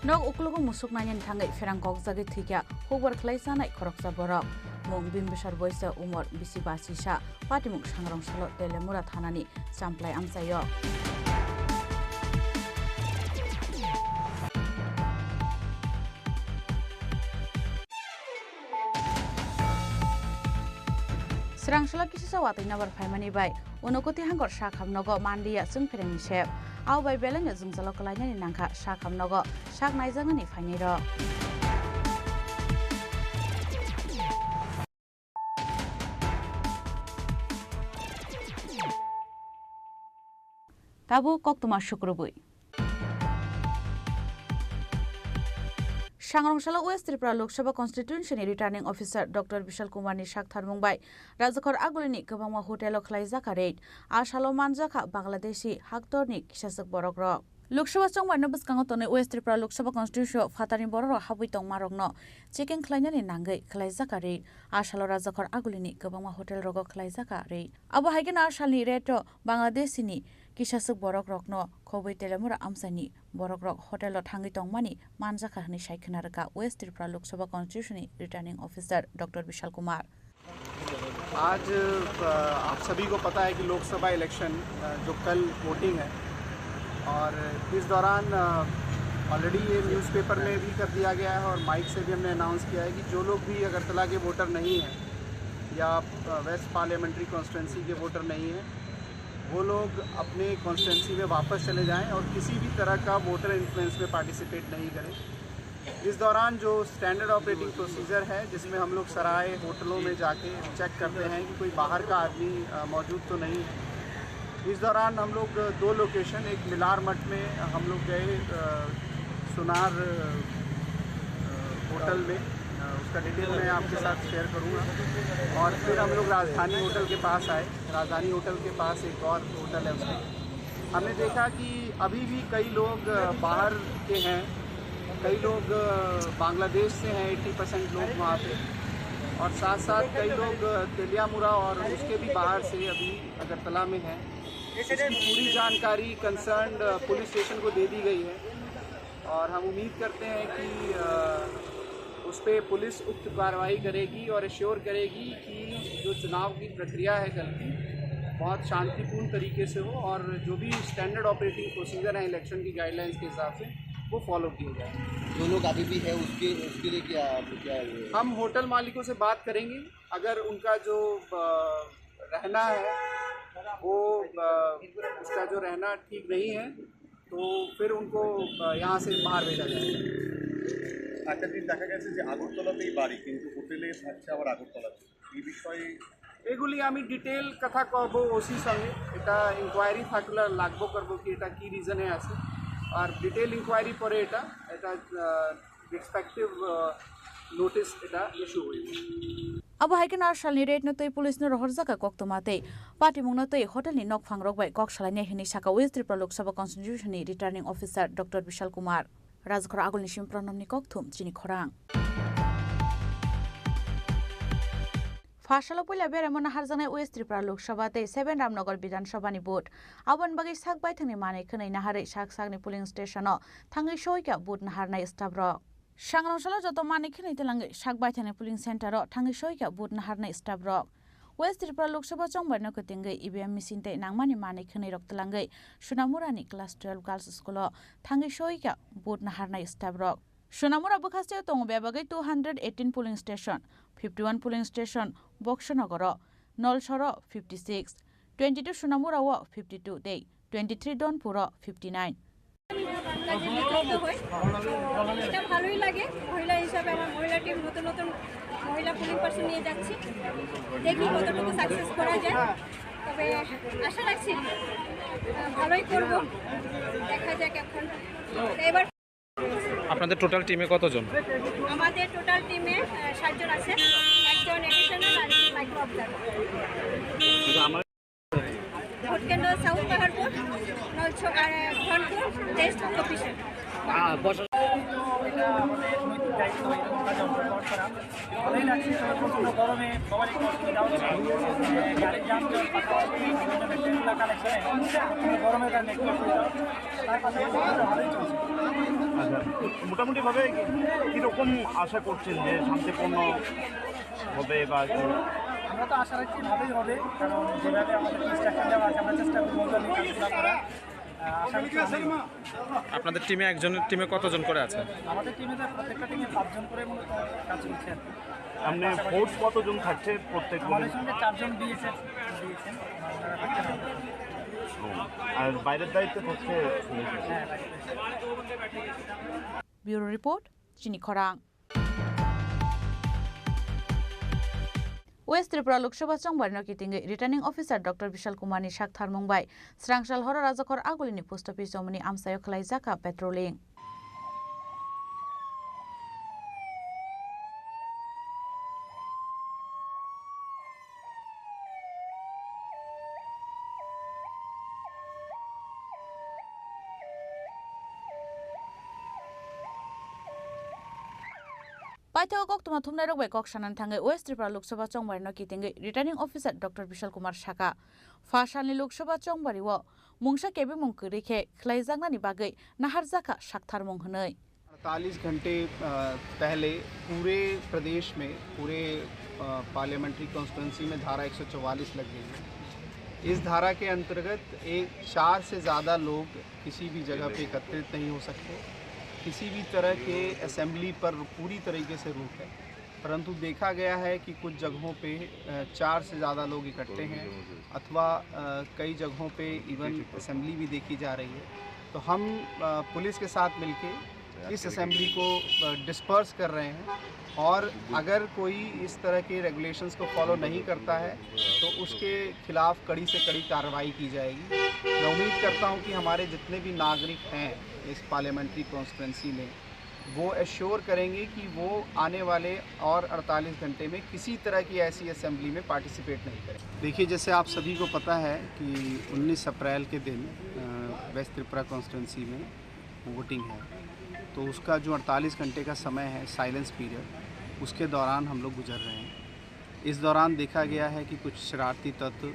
Nok uklogo musuk nainani thangwi pherang kokjagwi thwikha hukbar khlai chanai khoroksa borok. Mung Bimbisar Boisa, umor bisi basi sa, patimung Sangrong salo Telemura thanani Champlai amchaio. Srang salo kisisa watwi nabar phaimani bai Unokoti hangkor sak hamnogo manliya chwng pherengni sep. Abo bai belaino jwngjalo kwlainani nangkha sak hamnogo sak naijaknani phainairok. Tabuk koktwma sukrubwi. Sangrong salo West Tripura Lok Sabha Constituency ni Returning Officer Doctor Bishal Kumar ni saktharmung bai Rajakhor Agulini kwbangma hotel o khlaijak raid. A salo manjakha Bangladeshi haktorni kisaswk borokrok. Lok Sabha chongbarno bwskango tonwi West Tripura Lok Sabha Constituency o phatarni borokrok habwi tongmarokno checking khlainani nangwi khlaijak raid. A salo Rajakhor Agulini kwbangma hotel rogo khlaijak raid. Abo hai kheno a salni raid o Bangladeshini kisaswk borokrokno khobwi Telemura amchaini borokrok hotel o thangwi tongmani manjakha hwnwi sai khna rwkha West Tripura Lok Sabha Constituency ni Returning Officer Doctor Bishal Kumar. आज, अ, आप सभी को पता है कि लोकसभा इलेक्शन, अ, जो कल वोटिंग है और इस दौरान, अ, ऑलरेडी ये न्यूज़पेपर में भी कर दिया गया है और माइक से भी हमने अनाउंस किया है कि जो लोग भी अगरतला के वोटर नहीं हैं या, अ, वेस्ट पार्लियामेंट्री कॉन्स्टिट्यूएंसी के वोटर नहीं हैं, वो लोग अपने कॉन्स्टिट्यूएंसी में वापस चले जाएं और किसी भी तरह का वोटर इन्फ्लुएंस में पार्टिसिपेट नहीं करें। इस दौरान जो स्टैंडर्ड ऑपरेटिंग प्रोसीजर है, जिसमें हम लोग सराय, होटलों में जाके चेक करते हैं कि कोई बाहर का आदमी, अ, मौजूद तो नहीं है। इस दौरान हम लोग दो लोकेशन, एक मिलार मठ में हम लोग गए, अ, सुनार, अ, होटल में, अ, उसका डिटेल मैं आपके साथ शेयर करूँगा। और फिर हम लोग राजधानी होटल के पास आए। राजधानी होटल के पास एक और होटल है, उसमें हमने देखा कि अभी भी कई लोग, अ, बाहर के हैं, कई लोग, अ, बांग्लादेश से हैं, एट्टी परसेंट लोग वहाँ पे, और साथ साथ कई लोग, अ, तेलियामुरा और उसके भी बाहर से अभी अगरतला में हैं। इसकी पूरी जानकारी कंसर्न्ड, अ, पुलिस स्टेशन को दे दी गई है। और हम उम्मीद करते हैं कि, अ, उस पे पुलिस उक्त कार्रवाई करेगी और एश्योर करेगी कि जो चुनाव की प्रक्रिया है कल की, बहुत शांतिपूर्ण तरीके से हो और जो भी स्टैंडर्ड ऑपरेटिंग प्रोसीजर है इलेक्शन की गाइडलाइंस के हिसाब से, वो फॉलो किए जाए। जो लोग अभी भी है, उसके, उसके लिए क्या, क्या? हम होटल मालिकों से बात करेंगे। अगर उनका जो, अ, रहना है, वो, अ, उसका जो रहना ठीक नहीं है, तो फिर उनको, अ, यहाँ से बाहर भेजा जाएगा। একটা জিনিস দেখা গেছে যে আগরতলাতেই বাড়ি, কিন্তু হোটেলে থাকছে আবার আগরতলাতে। এই বিষয়ে এগুলি আমি ডিটেইল কথা কব ওসির সঙ্গে। এটা ইনকোয়ারি থাকলে লাগবো করবো কি এটা কি রিজনে আছে, আর ডিটেইল ইনকোয়ারি পরে এটা, এটা, আহ, রেসপেক্টিভ, আহ, নোটিশ এটা ইস্যু হইব। Abo hai kheno a salni raid no twi police no rohorjak koktwma tei patimung no twi hotel ni nokphang rok bai kok salainai hwnwi saka West Tripura Lok Sabha Constituency ni Returning Officer Doctor Bishal Kumar. Rajkhor Agulni sim Pranamni kokthum chini khorang. Pha salo puila beraimo naharjaknai West Tripura Lok Sabha tei seven Ramnagar Bidhan Sabha ni vote. Aboni bagwi sak baithangni manwi khwnwi naharwi sak sakni polling station o thangwi soikha vote naharnai staff rok. Sangrong salo joto manwi khwnwi twlangwi sak baithangni polling center o thangwi soikha vote naharnai staff rok. West Tripura Lok Sabha chongbarino kwtwngwi E V M machine tei nangmani manwi khwnwi rok twlangwi Sonamurani class twelve girls school o thangwi soikha vote naharnai staff rok. Sonamura bwkhasteo tongo bebagwi two hundred eighteen polling station, fifty one polling station Boksonogoro, Nolsoro fifty six, twenty two Sonamura o fifty two tei twenty three Donpuro fifty nine. কাজে নিযুক্ত হই। তো এটা ভালোই লাগে, মহিলা হিসাবে আমার মহিলা টিম নতুন নতুন মহিলা পুলিং পার্সন নিয়ে যাচ্ছি, দেখি কতটুকু সাকসেস করা যায়। তবে আশা রাখছি, আহ, ভালোই করবো, দেখা যাক এখন। তো এবার আপনাদের টোটাল টিমে কতজন? আমাদের টোটাল টিমে, আহ, সাতজন আছে, একজন অ্যাডিশনাল আর একজন মাইক্রো অবজার্ভার। ভোট কেন্দ্র সাউথ পাহাড়পুর, নলছ-, আহ, ধনপুর, টেস্ট অফিসার। ভালোই লাগছে, তবে প্রচণ্ড গরমে সবারই একটু অসুবিধা হচ্ছে। গাড়ির জাম জট, পাশাপাশি বিভিন্ন মেটেরিয়াল কালেকশনে প্রচণ্ড গরমের কারণে একটু অসুবিধা হচ্ছে। তার পাশাপাশি ভালোই চলছে। আচ্ছা, মোটামুটিভাবে কি, কীরকম আশা করছেন যে শান্তিপূর্ণ হবে বা কি? আমরা তো আশা রাখছি ভালোই হবে, কারণ যেভাবে আমাদের ইনস্ট্রাকশন দেওয়া আছে, আমরা চেষ্টা করবো ওইভাবে কাজগুলো করার। আহ, আশা রাখছি ভালোই হবে। আপনাদের টিমে একজনের টিমে কতজন করে আছে? আমাদের টিমে তো প্রত্যেকটা টিমে পাঁচজন করে মূলত কাজ করছে আর কি। আপনি পাশাপাশি ফোর্স কতজন থাকছে প্রত্যেক আমাদের দলে? সঙ্গে চারজন বিএসএফ দিয়েছেন। ও, আর বাইরের দায়িত্বে থাকছে? হ্যাঁ, বাইরের দায়িত্বে। ব্যুরো রিপোর্ট, চিনি খরাং। West Tripura Lok Sabha chongbarino kitingwi Returning Officer Doctor Bishal Kumar ni saktharmung bai Srangsal horo Rajakhor Agulini post office chomoni amsaio khwlaijak kha patrolling. Paithakgo koktwma thumnairok bai kok sanani thangwi West Tripura Lok Sabha chongbarino kitingwi Returning Officer Doctor Bishal Kumar sakha, pha salni Lok Sabha chongbario mungsa kebengmung kwrwi khe khwlaijaknani bagwi naharjakha saktharmung hwnwi. अड़तालीस घंटे, अ, पहले पूरे प्रदेश में, पूरे, अ, parliamentary constituency में धारा एक सौ चौवालीस लग गई है। इस धारा के अंतर्गत एक, चार से ज़्यादा लोग किसी भी जगह पे एकत्रित नहीं हो सकते। किसी भी तरह के असेंबली पर पूरी तरीके से रोक है। परंतु देखा गया है कि कुछ जगहों पे, अ, चार से ज़्यादा लोग इकट्ठे हैं अथवा, अ, कई जगहों पे इवन असेंबली भी देखी जा रही है। तो हम, अ, पुलिस के साथ मिलके इस असेंबली को, अ, डिस्पर्स कर रहे हैं और अगर कोई इस तरह के रेगुलेशंस को फॉलो नहीं करता है तो उसके खिलाफ कड़ी से कड़ी कार्रवाई की जाएगी। मैं उम्मीद करता हूं कि हमारे जितने भी नागरिक हैं इस पार्लियामेंट्री कॉन्स्टिट्यूएंसी में, वो एश्योर करेंगे कि वो आने वाले और अड़तालीस घंटे में किसी तरह की ऐसी असेंबली में पार्टिसिपेट नहीं करें। देखिए, जैसे आप सभी को पता है कि उन्नीस अप्रैल के दिन, अ, वेस्ट त्रिपुरा कॉन्स्टिट्यूएंसी में वोटिंग है, तो उसका जो अड़तालीस घंटे का समय है, साइलेंस पीरियड, उसके दौरान हम लोग गुजर रहे हैं। इस दौरान देखा गया है कि कुछ शरारती तत्व, अ,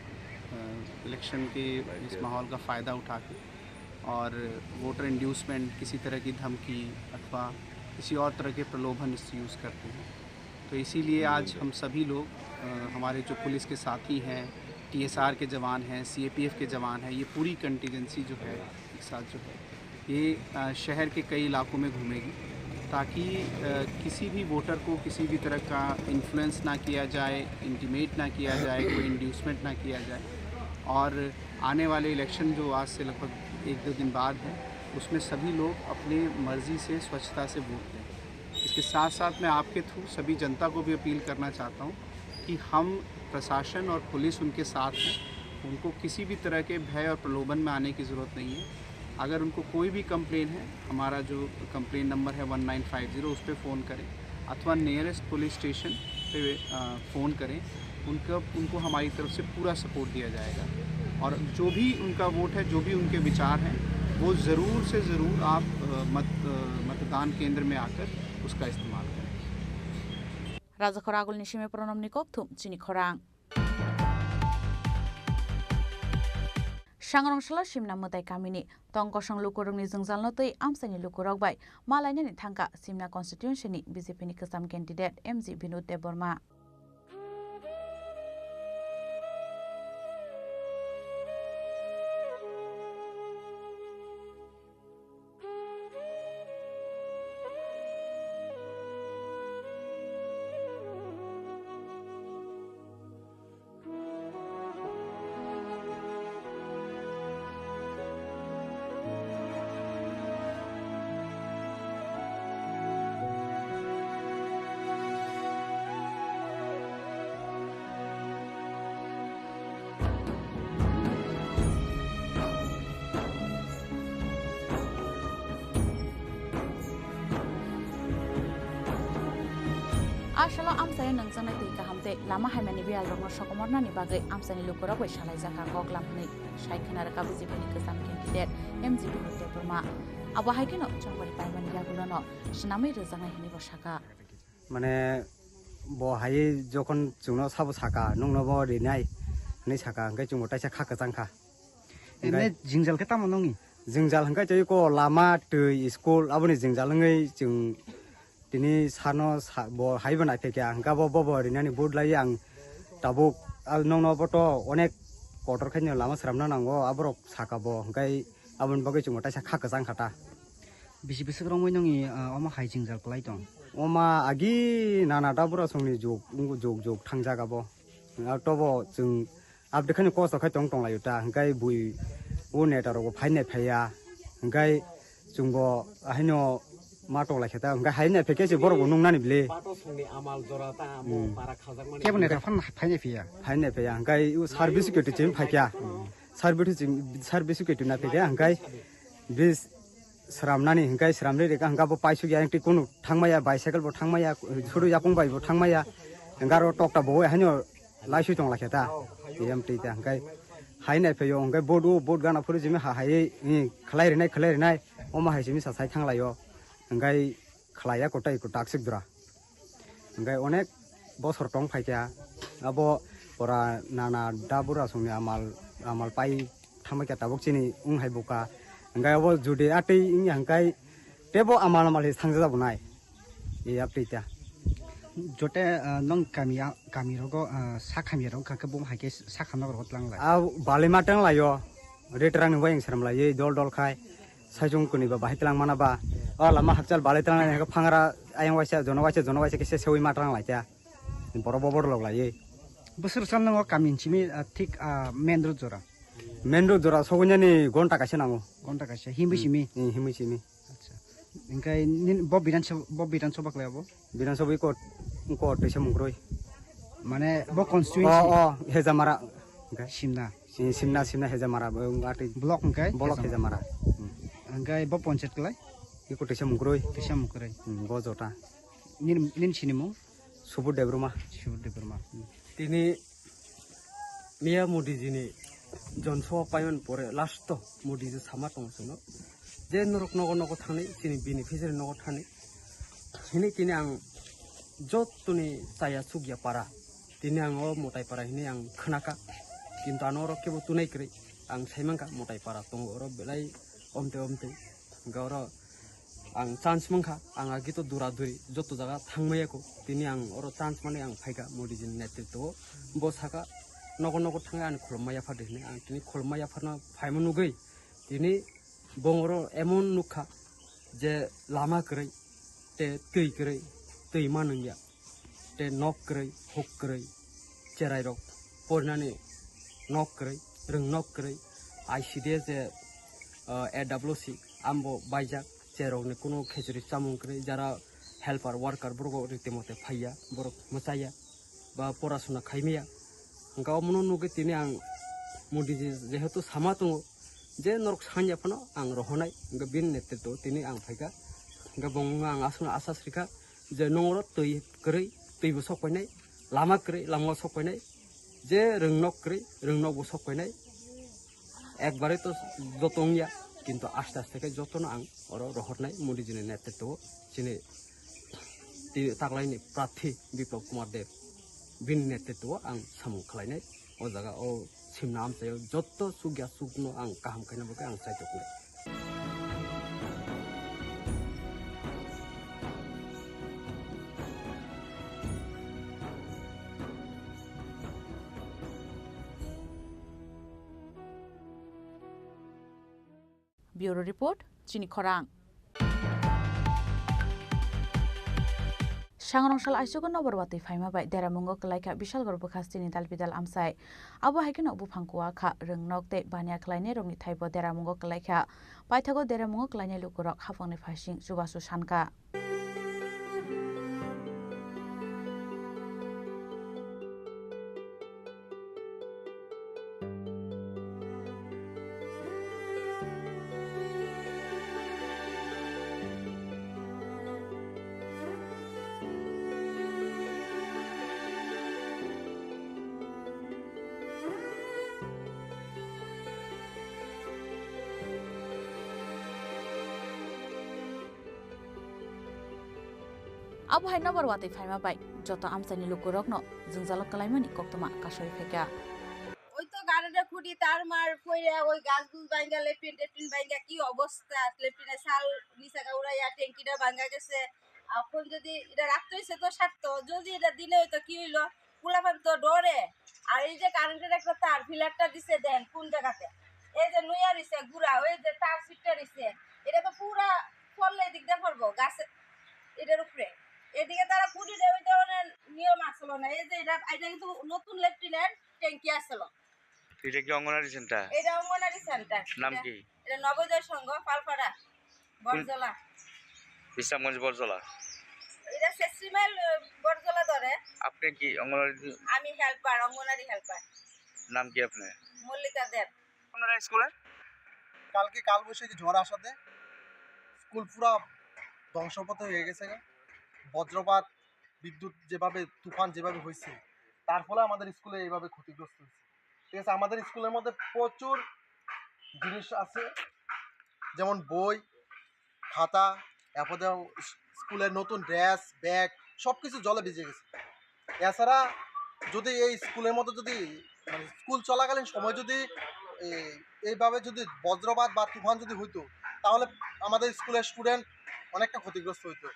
इलेक्शन के इस माहौल का फ़ायदा उठा के और वोटर इंड्यूसमेंट, किसी तरह की धमकी अथवा किसी और तरह के प्रलोभन इस यूज़ करते हैं। तो इसीलिए आज हम सभी लोग, अ, हमारे जो पुलिस के साथी हैं, टीएसआर के जवान हैं, सीएपीएफ के जवान हैं, ये पूरी कंटीजेंसी जो है, एक साथ जो है, ये, अ, शहर के कई इलाकों में घूमेगी, ताकि, अ, किसी भी वोटर को किसी भी तरह का इन्फ्लुएंस ना किया जाए, इंटिमेट ना किया जाए, कोई इंड्यूसमेंट ना किया जाए। और आने वाले इलेक्शन, जो आज से लगभग एक दो दिन बाद है, उसमें सभी लोग अपनी मर्जी से स्वच्छता से वोट दें। इसके साथ साथ मैं आपके थ्रू सभी जनता को भी अपील करना चाहता हूँ कि हम, प्रशासन और पुलिस उनके साथ हैं, उनको किसी भी तरह के भय और प्रलोभन में आने की ज़रूरत नहीं है। अगर उनको कोई भी कंप्लेन है, हमारा जो कंप्लेन नंबर है वन नाइन फ़ाइव ज़ीरो, उस पर फ़ोन करें अथवा नियरेस्ट पुलिस स्टेशन पे, अ, फ़ोन करें। उनका, उनको हमारी तरफ से पूरा सपोर्ट दिया जाएगा और जो भी उनका वोट है, जो भी उनके विचार हैं, वो ज़रूर से ज़रूर आप, अ, मत, अ, मतदान केंद्र में आकर उसका इस्तेमाल करें। Rajakhor Agulni simi Pranamni kokthum chini khorang. Sangrong salo Simna Mwtai kamini tong kosong lukurokni jwngjalno twi amchaini lukurok bai malainani thangkha Simna constituency ni B J P ni kwcham candidate M G Binod Debbarma. A salo amchaio nangjaknai twi kaham tei lama haimani biyalrokno sokomornani bagwi amchaini lukurok bai salaijakha koklam hwnwi sai khna rwkha B J P ni kwcham candidate M G P Debbarma. Abo hai kheno chongmani paimani yagulono swnamwi rwjaknai hwnwi bo sakha. Mane bo hai jokhon chwngno sabo saka, "Nwngno bo rinai," hwnwi saka, hwnkhe chwngbo taisa kha kwchang kha. Hwnkhe jingjal khe tamo nongni? Jingjal hwnkhe tei ko lama, twi, school aboni jingjal wngwi chwng tini sano sa-, bo haibo naithai kha, hwnkhe bo, bo, bo rinani vote lai ang tabuk, al nongno bo to onek kotor khaino lama sramna nango, aborok saka bo, hwnkhe aboni bagwi chwngbo taisa kha kwchang kha ta. Bisi bwswk romwi nongni, ah, omo hai jingjal kwlai tong? Oma agi nana da bura songni jok, jok, jok thangjak abo. Ah, tobo chwng abde khani kosto khai tong tonglaio ta, hwnkhe bui o neta rokbo phainai phaiya, hwnkhe chwngbo haino ma tonglaikha ta, hwnkhe hainai phaikhe se borokbo nungnani bile. Kebo neta phan phainai phiya? Phainai phaiya, hwnkhe o service khe tichim phaikha. Service khe, service khe tina phaikha, hwnkhe bis sramnani hwnkhe sramri rega hwnkhe bo paisuk ya, tei kunu thangmaya, bicycle bo thangmaya, suru yakung bai bo thangmaya, hwnkhe aro tokta bo haino laisui tong lakha ta, tiyam twi ta hwnkhe hai nai phaio, hwnkhe boat o, boat gana phuru jimi ha hai, i, khlai rinai, khlai rinai, omo hai simi sa sai thang laio, hwnkhe khlaiya kotai ko taksik dura. Hwnkhe onek bosor tong phaikha, abo pora nana da bura songni amal, amal pai thambaikha tabuk chini wng hai buka. Hwnkhe abo judi atwi wngya hwnkhe tebo amal amal hi sangjak jabonai. Iyap twi ta. Jote, ah, nong kami a, kami rogo, ah, sak hamya rok kha khe bo hai khe sak hamna rok tlang lai. A balai ma tlang laio. Retrang ni wayang seram lai dol dol khai. Saichung kuni ba bahai tlang mana ba. O lama hakchal balai tlang lai phangra ayang waisa jono waisa jono waisa khe se sewi ma tlang lai ta. Borok bo borok lok lai. Bwswk sal nango kami simi, ah, thik, ah, main road jora. Main road jora sogwi nani gonta kaisa nango. Gonta kaisa himwi simi. Hmm, himwi simi. Acha. Hwnkhe nini bo Bidhan Sabha, bo Bidhan Sabha khlai abo? Bidhan Sabha ko, ko twisa mungkroi. Mane bo constituency? O, o, Hejamara. Hwnkhe? Simna. Si-, Simna, Simna Hejamara, bo wng atwi. Block hwnkhe? Block Hejamara. Hejamara. Hmm. Hwnkhe bo panchayat khlai? Iko twisa mungkroi. Twisa mungkroi. Hmm, bo jota. Nini, nini sinimung? Subudh Debbarma. Subudh Debbarma. Hmm. Tini miya Modiji ni Jan Sabha paimani pore last o Modiji sama tongo chwngno, je norok nogo nogo thangni, chini beneficiary nogo thangni hinwi tini ang jotoni chaya chukya para, tini ang o Motai para hinwi ang khnaka, kintu ano oro kebo tunai kwrwi. Ang sai mankha Motai para tongo oro belai omtwi omtwi, hwnkhe oro ang chance mankha, ang agi to dura duri joto jaga thangmaya ko, tini ang oro chance mani ang phaikha Modiji ni netritwo o. Bo saka, "Nogo nogo thangwi ani khulumma yaphar di," hinwi. Ang tini khulumma yapharno phaima nugwi tini bong oro emon nukha je lama kwrwi tei twi kwrwi, twi ma nungya. Tei nok kwrwi, huk kwrwi, cherairok porinani nok kwrwi, rwng nok kwrwi, I C D S je, ah, A W C ambo baijak, cherokni kunu khechuri chamung kwrwi, jara helper, worker borok rite mote phaiya, borok mwchaya ba porasuna khaimaya. Hwnkhe omono nugwi tini ang Modiji jehetu sama tongo je norok sanya phano ang rohornai, hwnkhe bini netritwo tini ang phaikha. Hwnkhe bo wngno ang aswkno asas rikha je nongoro twi kwrwi, twi bo sok painai, lama kwrwi, lama o sok painai, je rwng nok kwrwi, rwng nok bo sok painai. Ekbare to joto wngya, kintu aste aste khe jotono ang oro rohornai Modiji ni netritwo o, chini ti-, taklaini prarthi Biplab Kumar Deb, bini netritwo o ang samung khlainai. O jaga o Simna amchaio jotto chukya chukno ang kaham khaina bagwi ang chai tongo. Bureau Report, Chini Khorang. Sangrong sal aisukgo nokbar watwi phaima bai deramungo kwlaikha Bishalgarh bwkhastini dalbidal amchai. Abo hai kheno buphang kuwa kha, rwngnok tei baniya khlainai rokni thaibo deramungo kwlaikha. Paithago deramungo kwlainai lukurok haphangni phaising chubachu sankha. Abo hai nobar watwi phaima bai joto amchaini lukurokno jwngjalo kwlaimani koktwma kasui phaikha. Oi to garere khudi tar mar poire oi gaj guj bangya lepin tepin bangya ki obostha, lepine sal nisaka uraiya tanki da banga gese. Aphun jodi ida rakto ise to satto, jodi ida dine oi to ki oilo? Pulapan to dore. Ar ei je current-er ekta tar, pillar-ta dise den, kun jagate? Ei je nuya rise gura, oi je tar sitta rise. Eta to pura pollo edik de porbo, gas etar upre. Edike tara kudi de, oi de one niyom asolo na. Ei je eta, eta kintu notun leptinen tanki asolo. Eta ki Anganwadi center? Eta Anganwadi center. Naam ki? Eta Nabodoy Sangha, Palpara. কোন? বরজলা। বিশ্রামগঞ্জ বরজলা। এটা সেসিমেল, আহ, বরজলা ধরে। আপনি কি অঙ্গনওয়াড়ি? আমি হেল্পার, অঙ্গনওয়াড়ি হেল্পার। নাম কি আপনার? মল্লিকা দেব। আপনারা স্কুলে? কালকে কালবৈশাখী ঝড় আসাতে স্কুল পুরা ধ্বংসপ্রাপ্ত হয়ে গেছে গা। বজ্রপাত, বিদ্যুৎ যেভাবে, তুফান যেভাবে হয়েছে, তার ফলে আমাদের স্কুলে এইভাবে ক্ষতিগ্রস্ত হয়েছে। ঠিক আছে, আমাদের স্কুলের মধ্যে প্রচুর জিনিস আছে, যেমন বই, খাতা, এরপরে স্কুলের নতুন ড্রেস, ব্যাগ, সব কিছু জলে ভিজে গেছে। এছাড়া যদি এই স্কুলের মধ্যে যদি, মানে, স্কুল চলাকালীন সময় যদি এই, এইভাবে যদি বজ্রপাত বা তুফান যদি হইতো, তাহলে আমাদের স্কুলের স্টুডেন্ট অনেকটা ক্ষতিগ্রস্ত হইতো।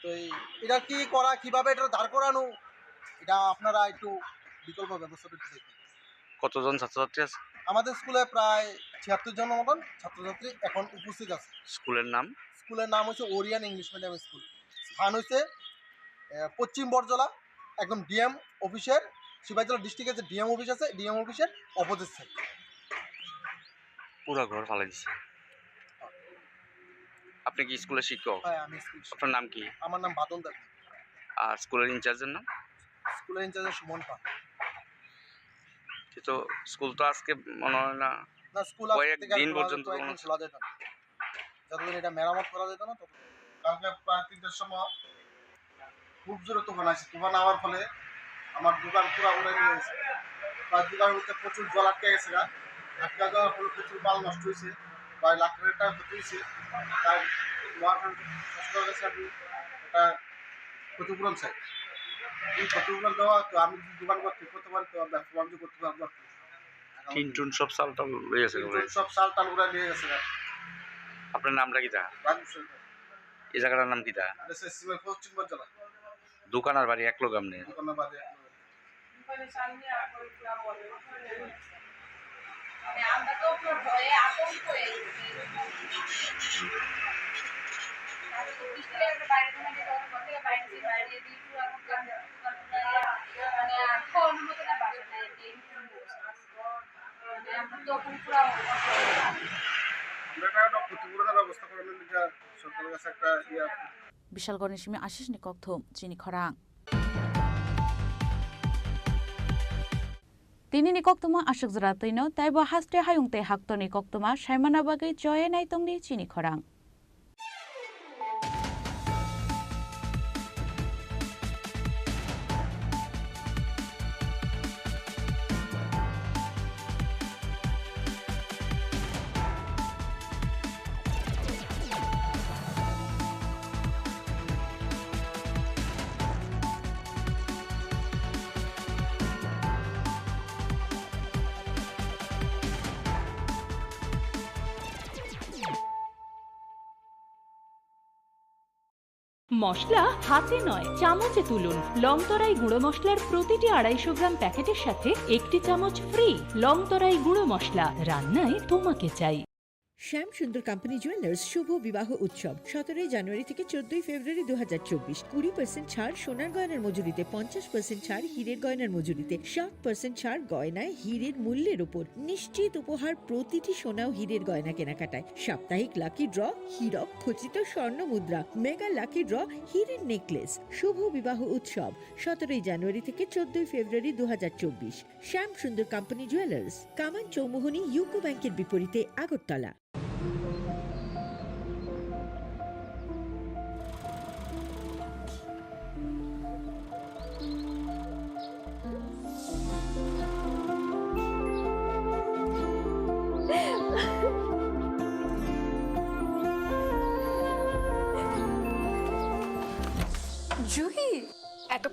তো এই, এটা কি করা, কিভাবে এটা দাঁড় করানো, এটা আপনারা একটু বিকল্প ব্যবস্থাটা একটু দেখবেন। কতজন ছাত্রছাত্রী আছে? আমাদের স্কুলে প্রায় ছিয়াত্তর জনের মতন ছাত্রছাত্রী এখন উপস্থিত আছে। স্কুলের নাম? স্কুলের নাম হচ্ছে ওরিয়ান ইংলিশ মিডিয়াম স্কুল। স্থান হচ্ছে, আহ, পশ্চিম বরজলা, একদম ডিএম অফিসের, সিপাহীজলা ডিস্ট্রিক্টে যে ডিএম অফিস আছে, ডিএম অফিসের অপোজিট সাইড। পুরা ঘর ফালাই দিছে। আপনি কি স্কুলের শিক্ষক? হ্যাঁ, আমি স্কুলের শিক্ষক। আপনার নাম কি? আমার নাম বাদল দেব। আর স্কুলের ইনচার্জের নাম? স্কুলের ইনচার্জ সুমন পাল। কিন্তু স্কুল তো আজকে মনে হয় না, না, স্কুল আজকে কয়েক থেকে আর দিন খোলা, পর্যন্ত কয়েকদিন কোনো খোলা যেত না। যতদিন এটা মেরামত করা যেত না, ততদিন। কালকে প্রায় তিনটার সময় খুব জোরে তুফান আসে। তুফান আওয়ার ফলে আমার দোকান পুরা উড়াই নিয়ে গেছে। প্রায় দোকানের মধ্যে প্রচুর জল আটকে গেছে গা। আটকে যাওয়ার ফলে প্রচুর মাল নষ্ট হয়েছে। প্রায় লাখ টাকা ক্ষতি হয়েছে। তাই মহাজন কষ্ট হয়েছে, আমি একটা ক্ষতিপূরণ চাই। এই ক্ষতিপূরণ দেওয়া তো আমি যদি দোকান ঠিক করতে পারি তো ব্যবসা বাণিজ্য করতে পারবো আর কি। টিন টুন সব চাল টাল লয়ে গেছে টিন টুন সব চাল টাল উড়াই নিয়ে গেছে গা। আপনার নামটা কিতা? রাজু সরকার। এই জায়গাটার নাম কিতা? এটা হচ্ছে সিলেট পশ্চিম জেলা। দোকান আর বাড়ি এক লগে আপনি? দোকান আর বাড়ি এক লগে। মানে আমরা তো ভয়ে আতঙ্ক হয়ে গেছি। বাইরে বাইরে বাইরে মানে আর খাওয়ানোর মতো না বাসা নাই আর কি। আমরা একটা ক্ষতিপূরণের ব্যবস্থা করানোর লিগে সরকারের কাছে একটা ইয়ে আছে। Bishalgarhni simi Ashish ni kokthum chini khorang. Tini ni koktwma aswk jora twino, taibo haste hayung tei haktorni koktwma saimana bagwi choye nai tongdi chini khorang. মশলা হাতে নয়, চামচে তুলুন। লংতরাই গুঁড়ো মশলার প্রতিটি আড়াইশো গ্রাম প্যাকেটের সাথে একটি চামচ ফ্রি। লংতরাই গুঁড়ো মশলা, রান্নায় তোমাকে চাই। শ্যাম সুন্দর কোম্পানি জুয়েলার্স শুভ বিবাহ উৎসব সতেরোই জানুয়ারি থেকে চোদ্দই ফেব্রুয়ারি দু হাজার চব্বিশ। কুড়ি পার্সেন্ট ছাড় সোনার গয়নার মজুরিতে, পঞ্চাশ পার্সেন্ট ছাড় হীরের গয়নার মজুরিতে, সাত পার্সেন্ট ছাড় গয়নায় হীরের মূল্যের উপর। নিশ্চিত উপহার প্রতিটি সোনা ও হীরের গয়না কেনাকাটায়। সাপ্তাহিক লাকি ড্র, হীরক খচিত স্বর্ণ মুদ্রা, মেগা লাকি ড্র, হীরের নেকলেস। শুভ বিবাহ উৎসব সতেরোই জানুয়ারি থেকে চোদ্দই ফেব্রুয়ারি দু হাজার চব্বিশ। শ্যাম সুন্দর কোম্পানি জুয়েলার্স, কামান চৌমুহনী ইউকো ব্যাংকের বিপরীতে, আগরতলা।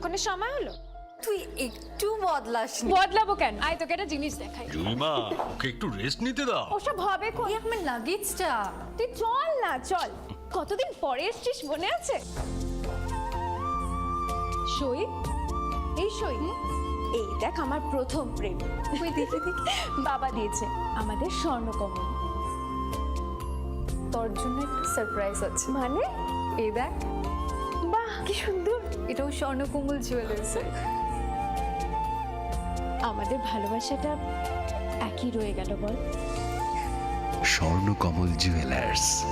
কোনো সময় হলো? তুই একটু বদলাস নি। বদলাবো কেন? আয়, তোকে একটা জিনিস দেখাই। জুইমা, ওকে একটু রেস্ট নিতে দাও। ওসব হবে কই? এই আমার লাগেজটা। তুই চল না, চল। কতদিন পরে এসছিস, মনে আছে? সই, এই সই। এই দেখ, আমার প্রথম প্রেম। ওই দেখি, দেখি। বাবা দিয়েছে, আমাদের স্বর্ণকমল। তোর জন্য একটা সারপ্রাইজ আছে। মানে? এই দেখ। বাহ, কি সুন্দর। এটাও স্বর্ণকমল জুয়েলার্সের। আমাদের ভালোবাসাটা একই রয়ে গেল, বল? স্বর্ণকমল জুয়েলার্স।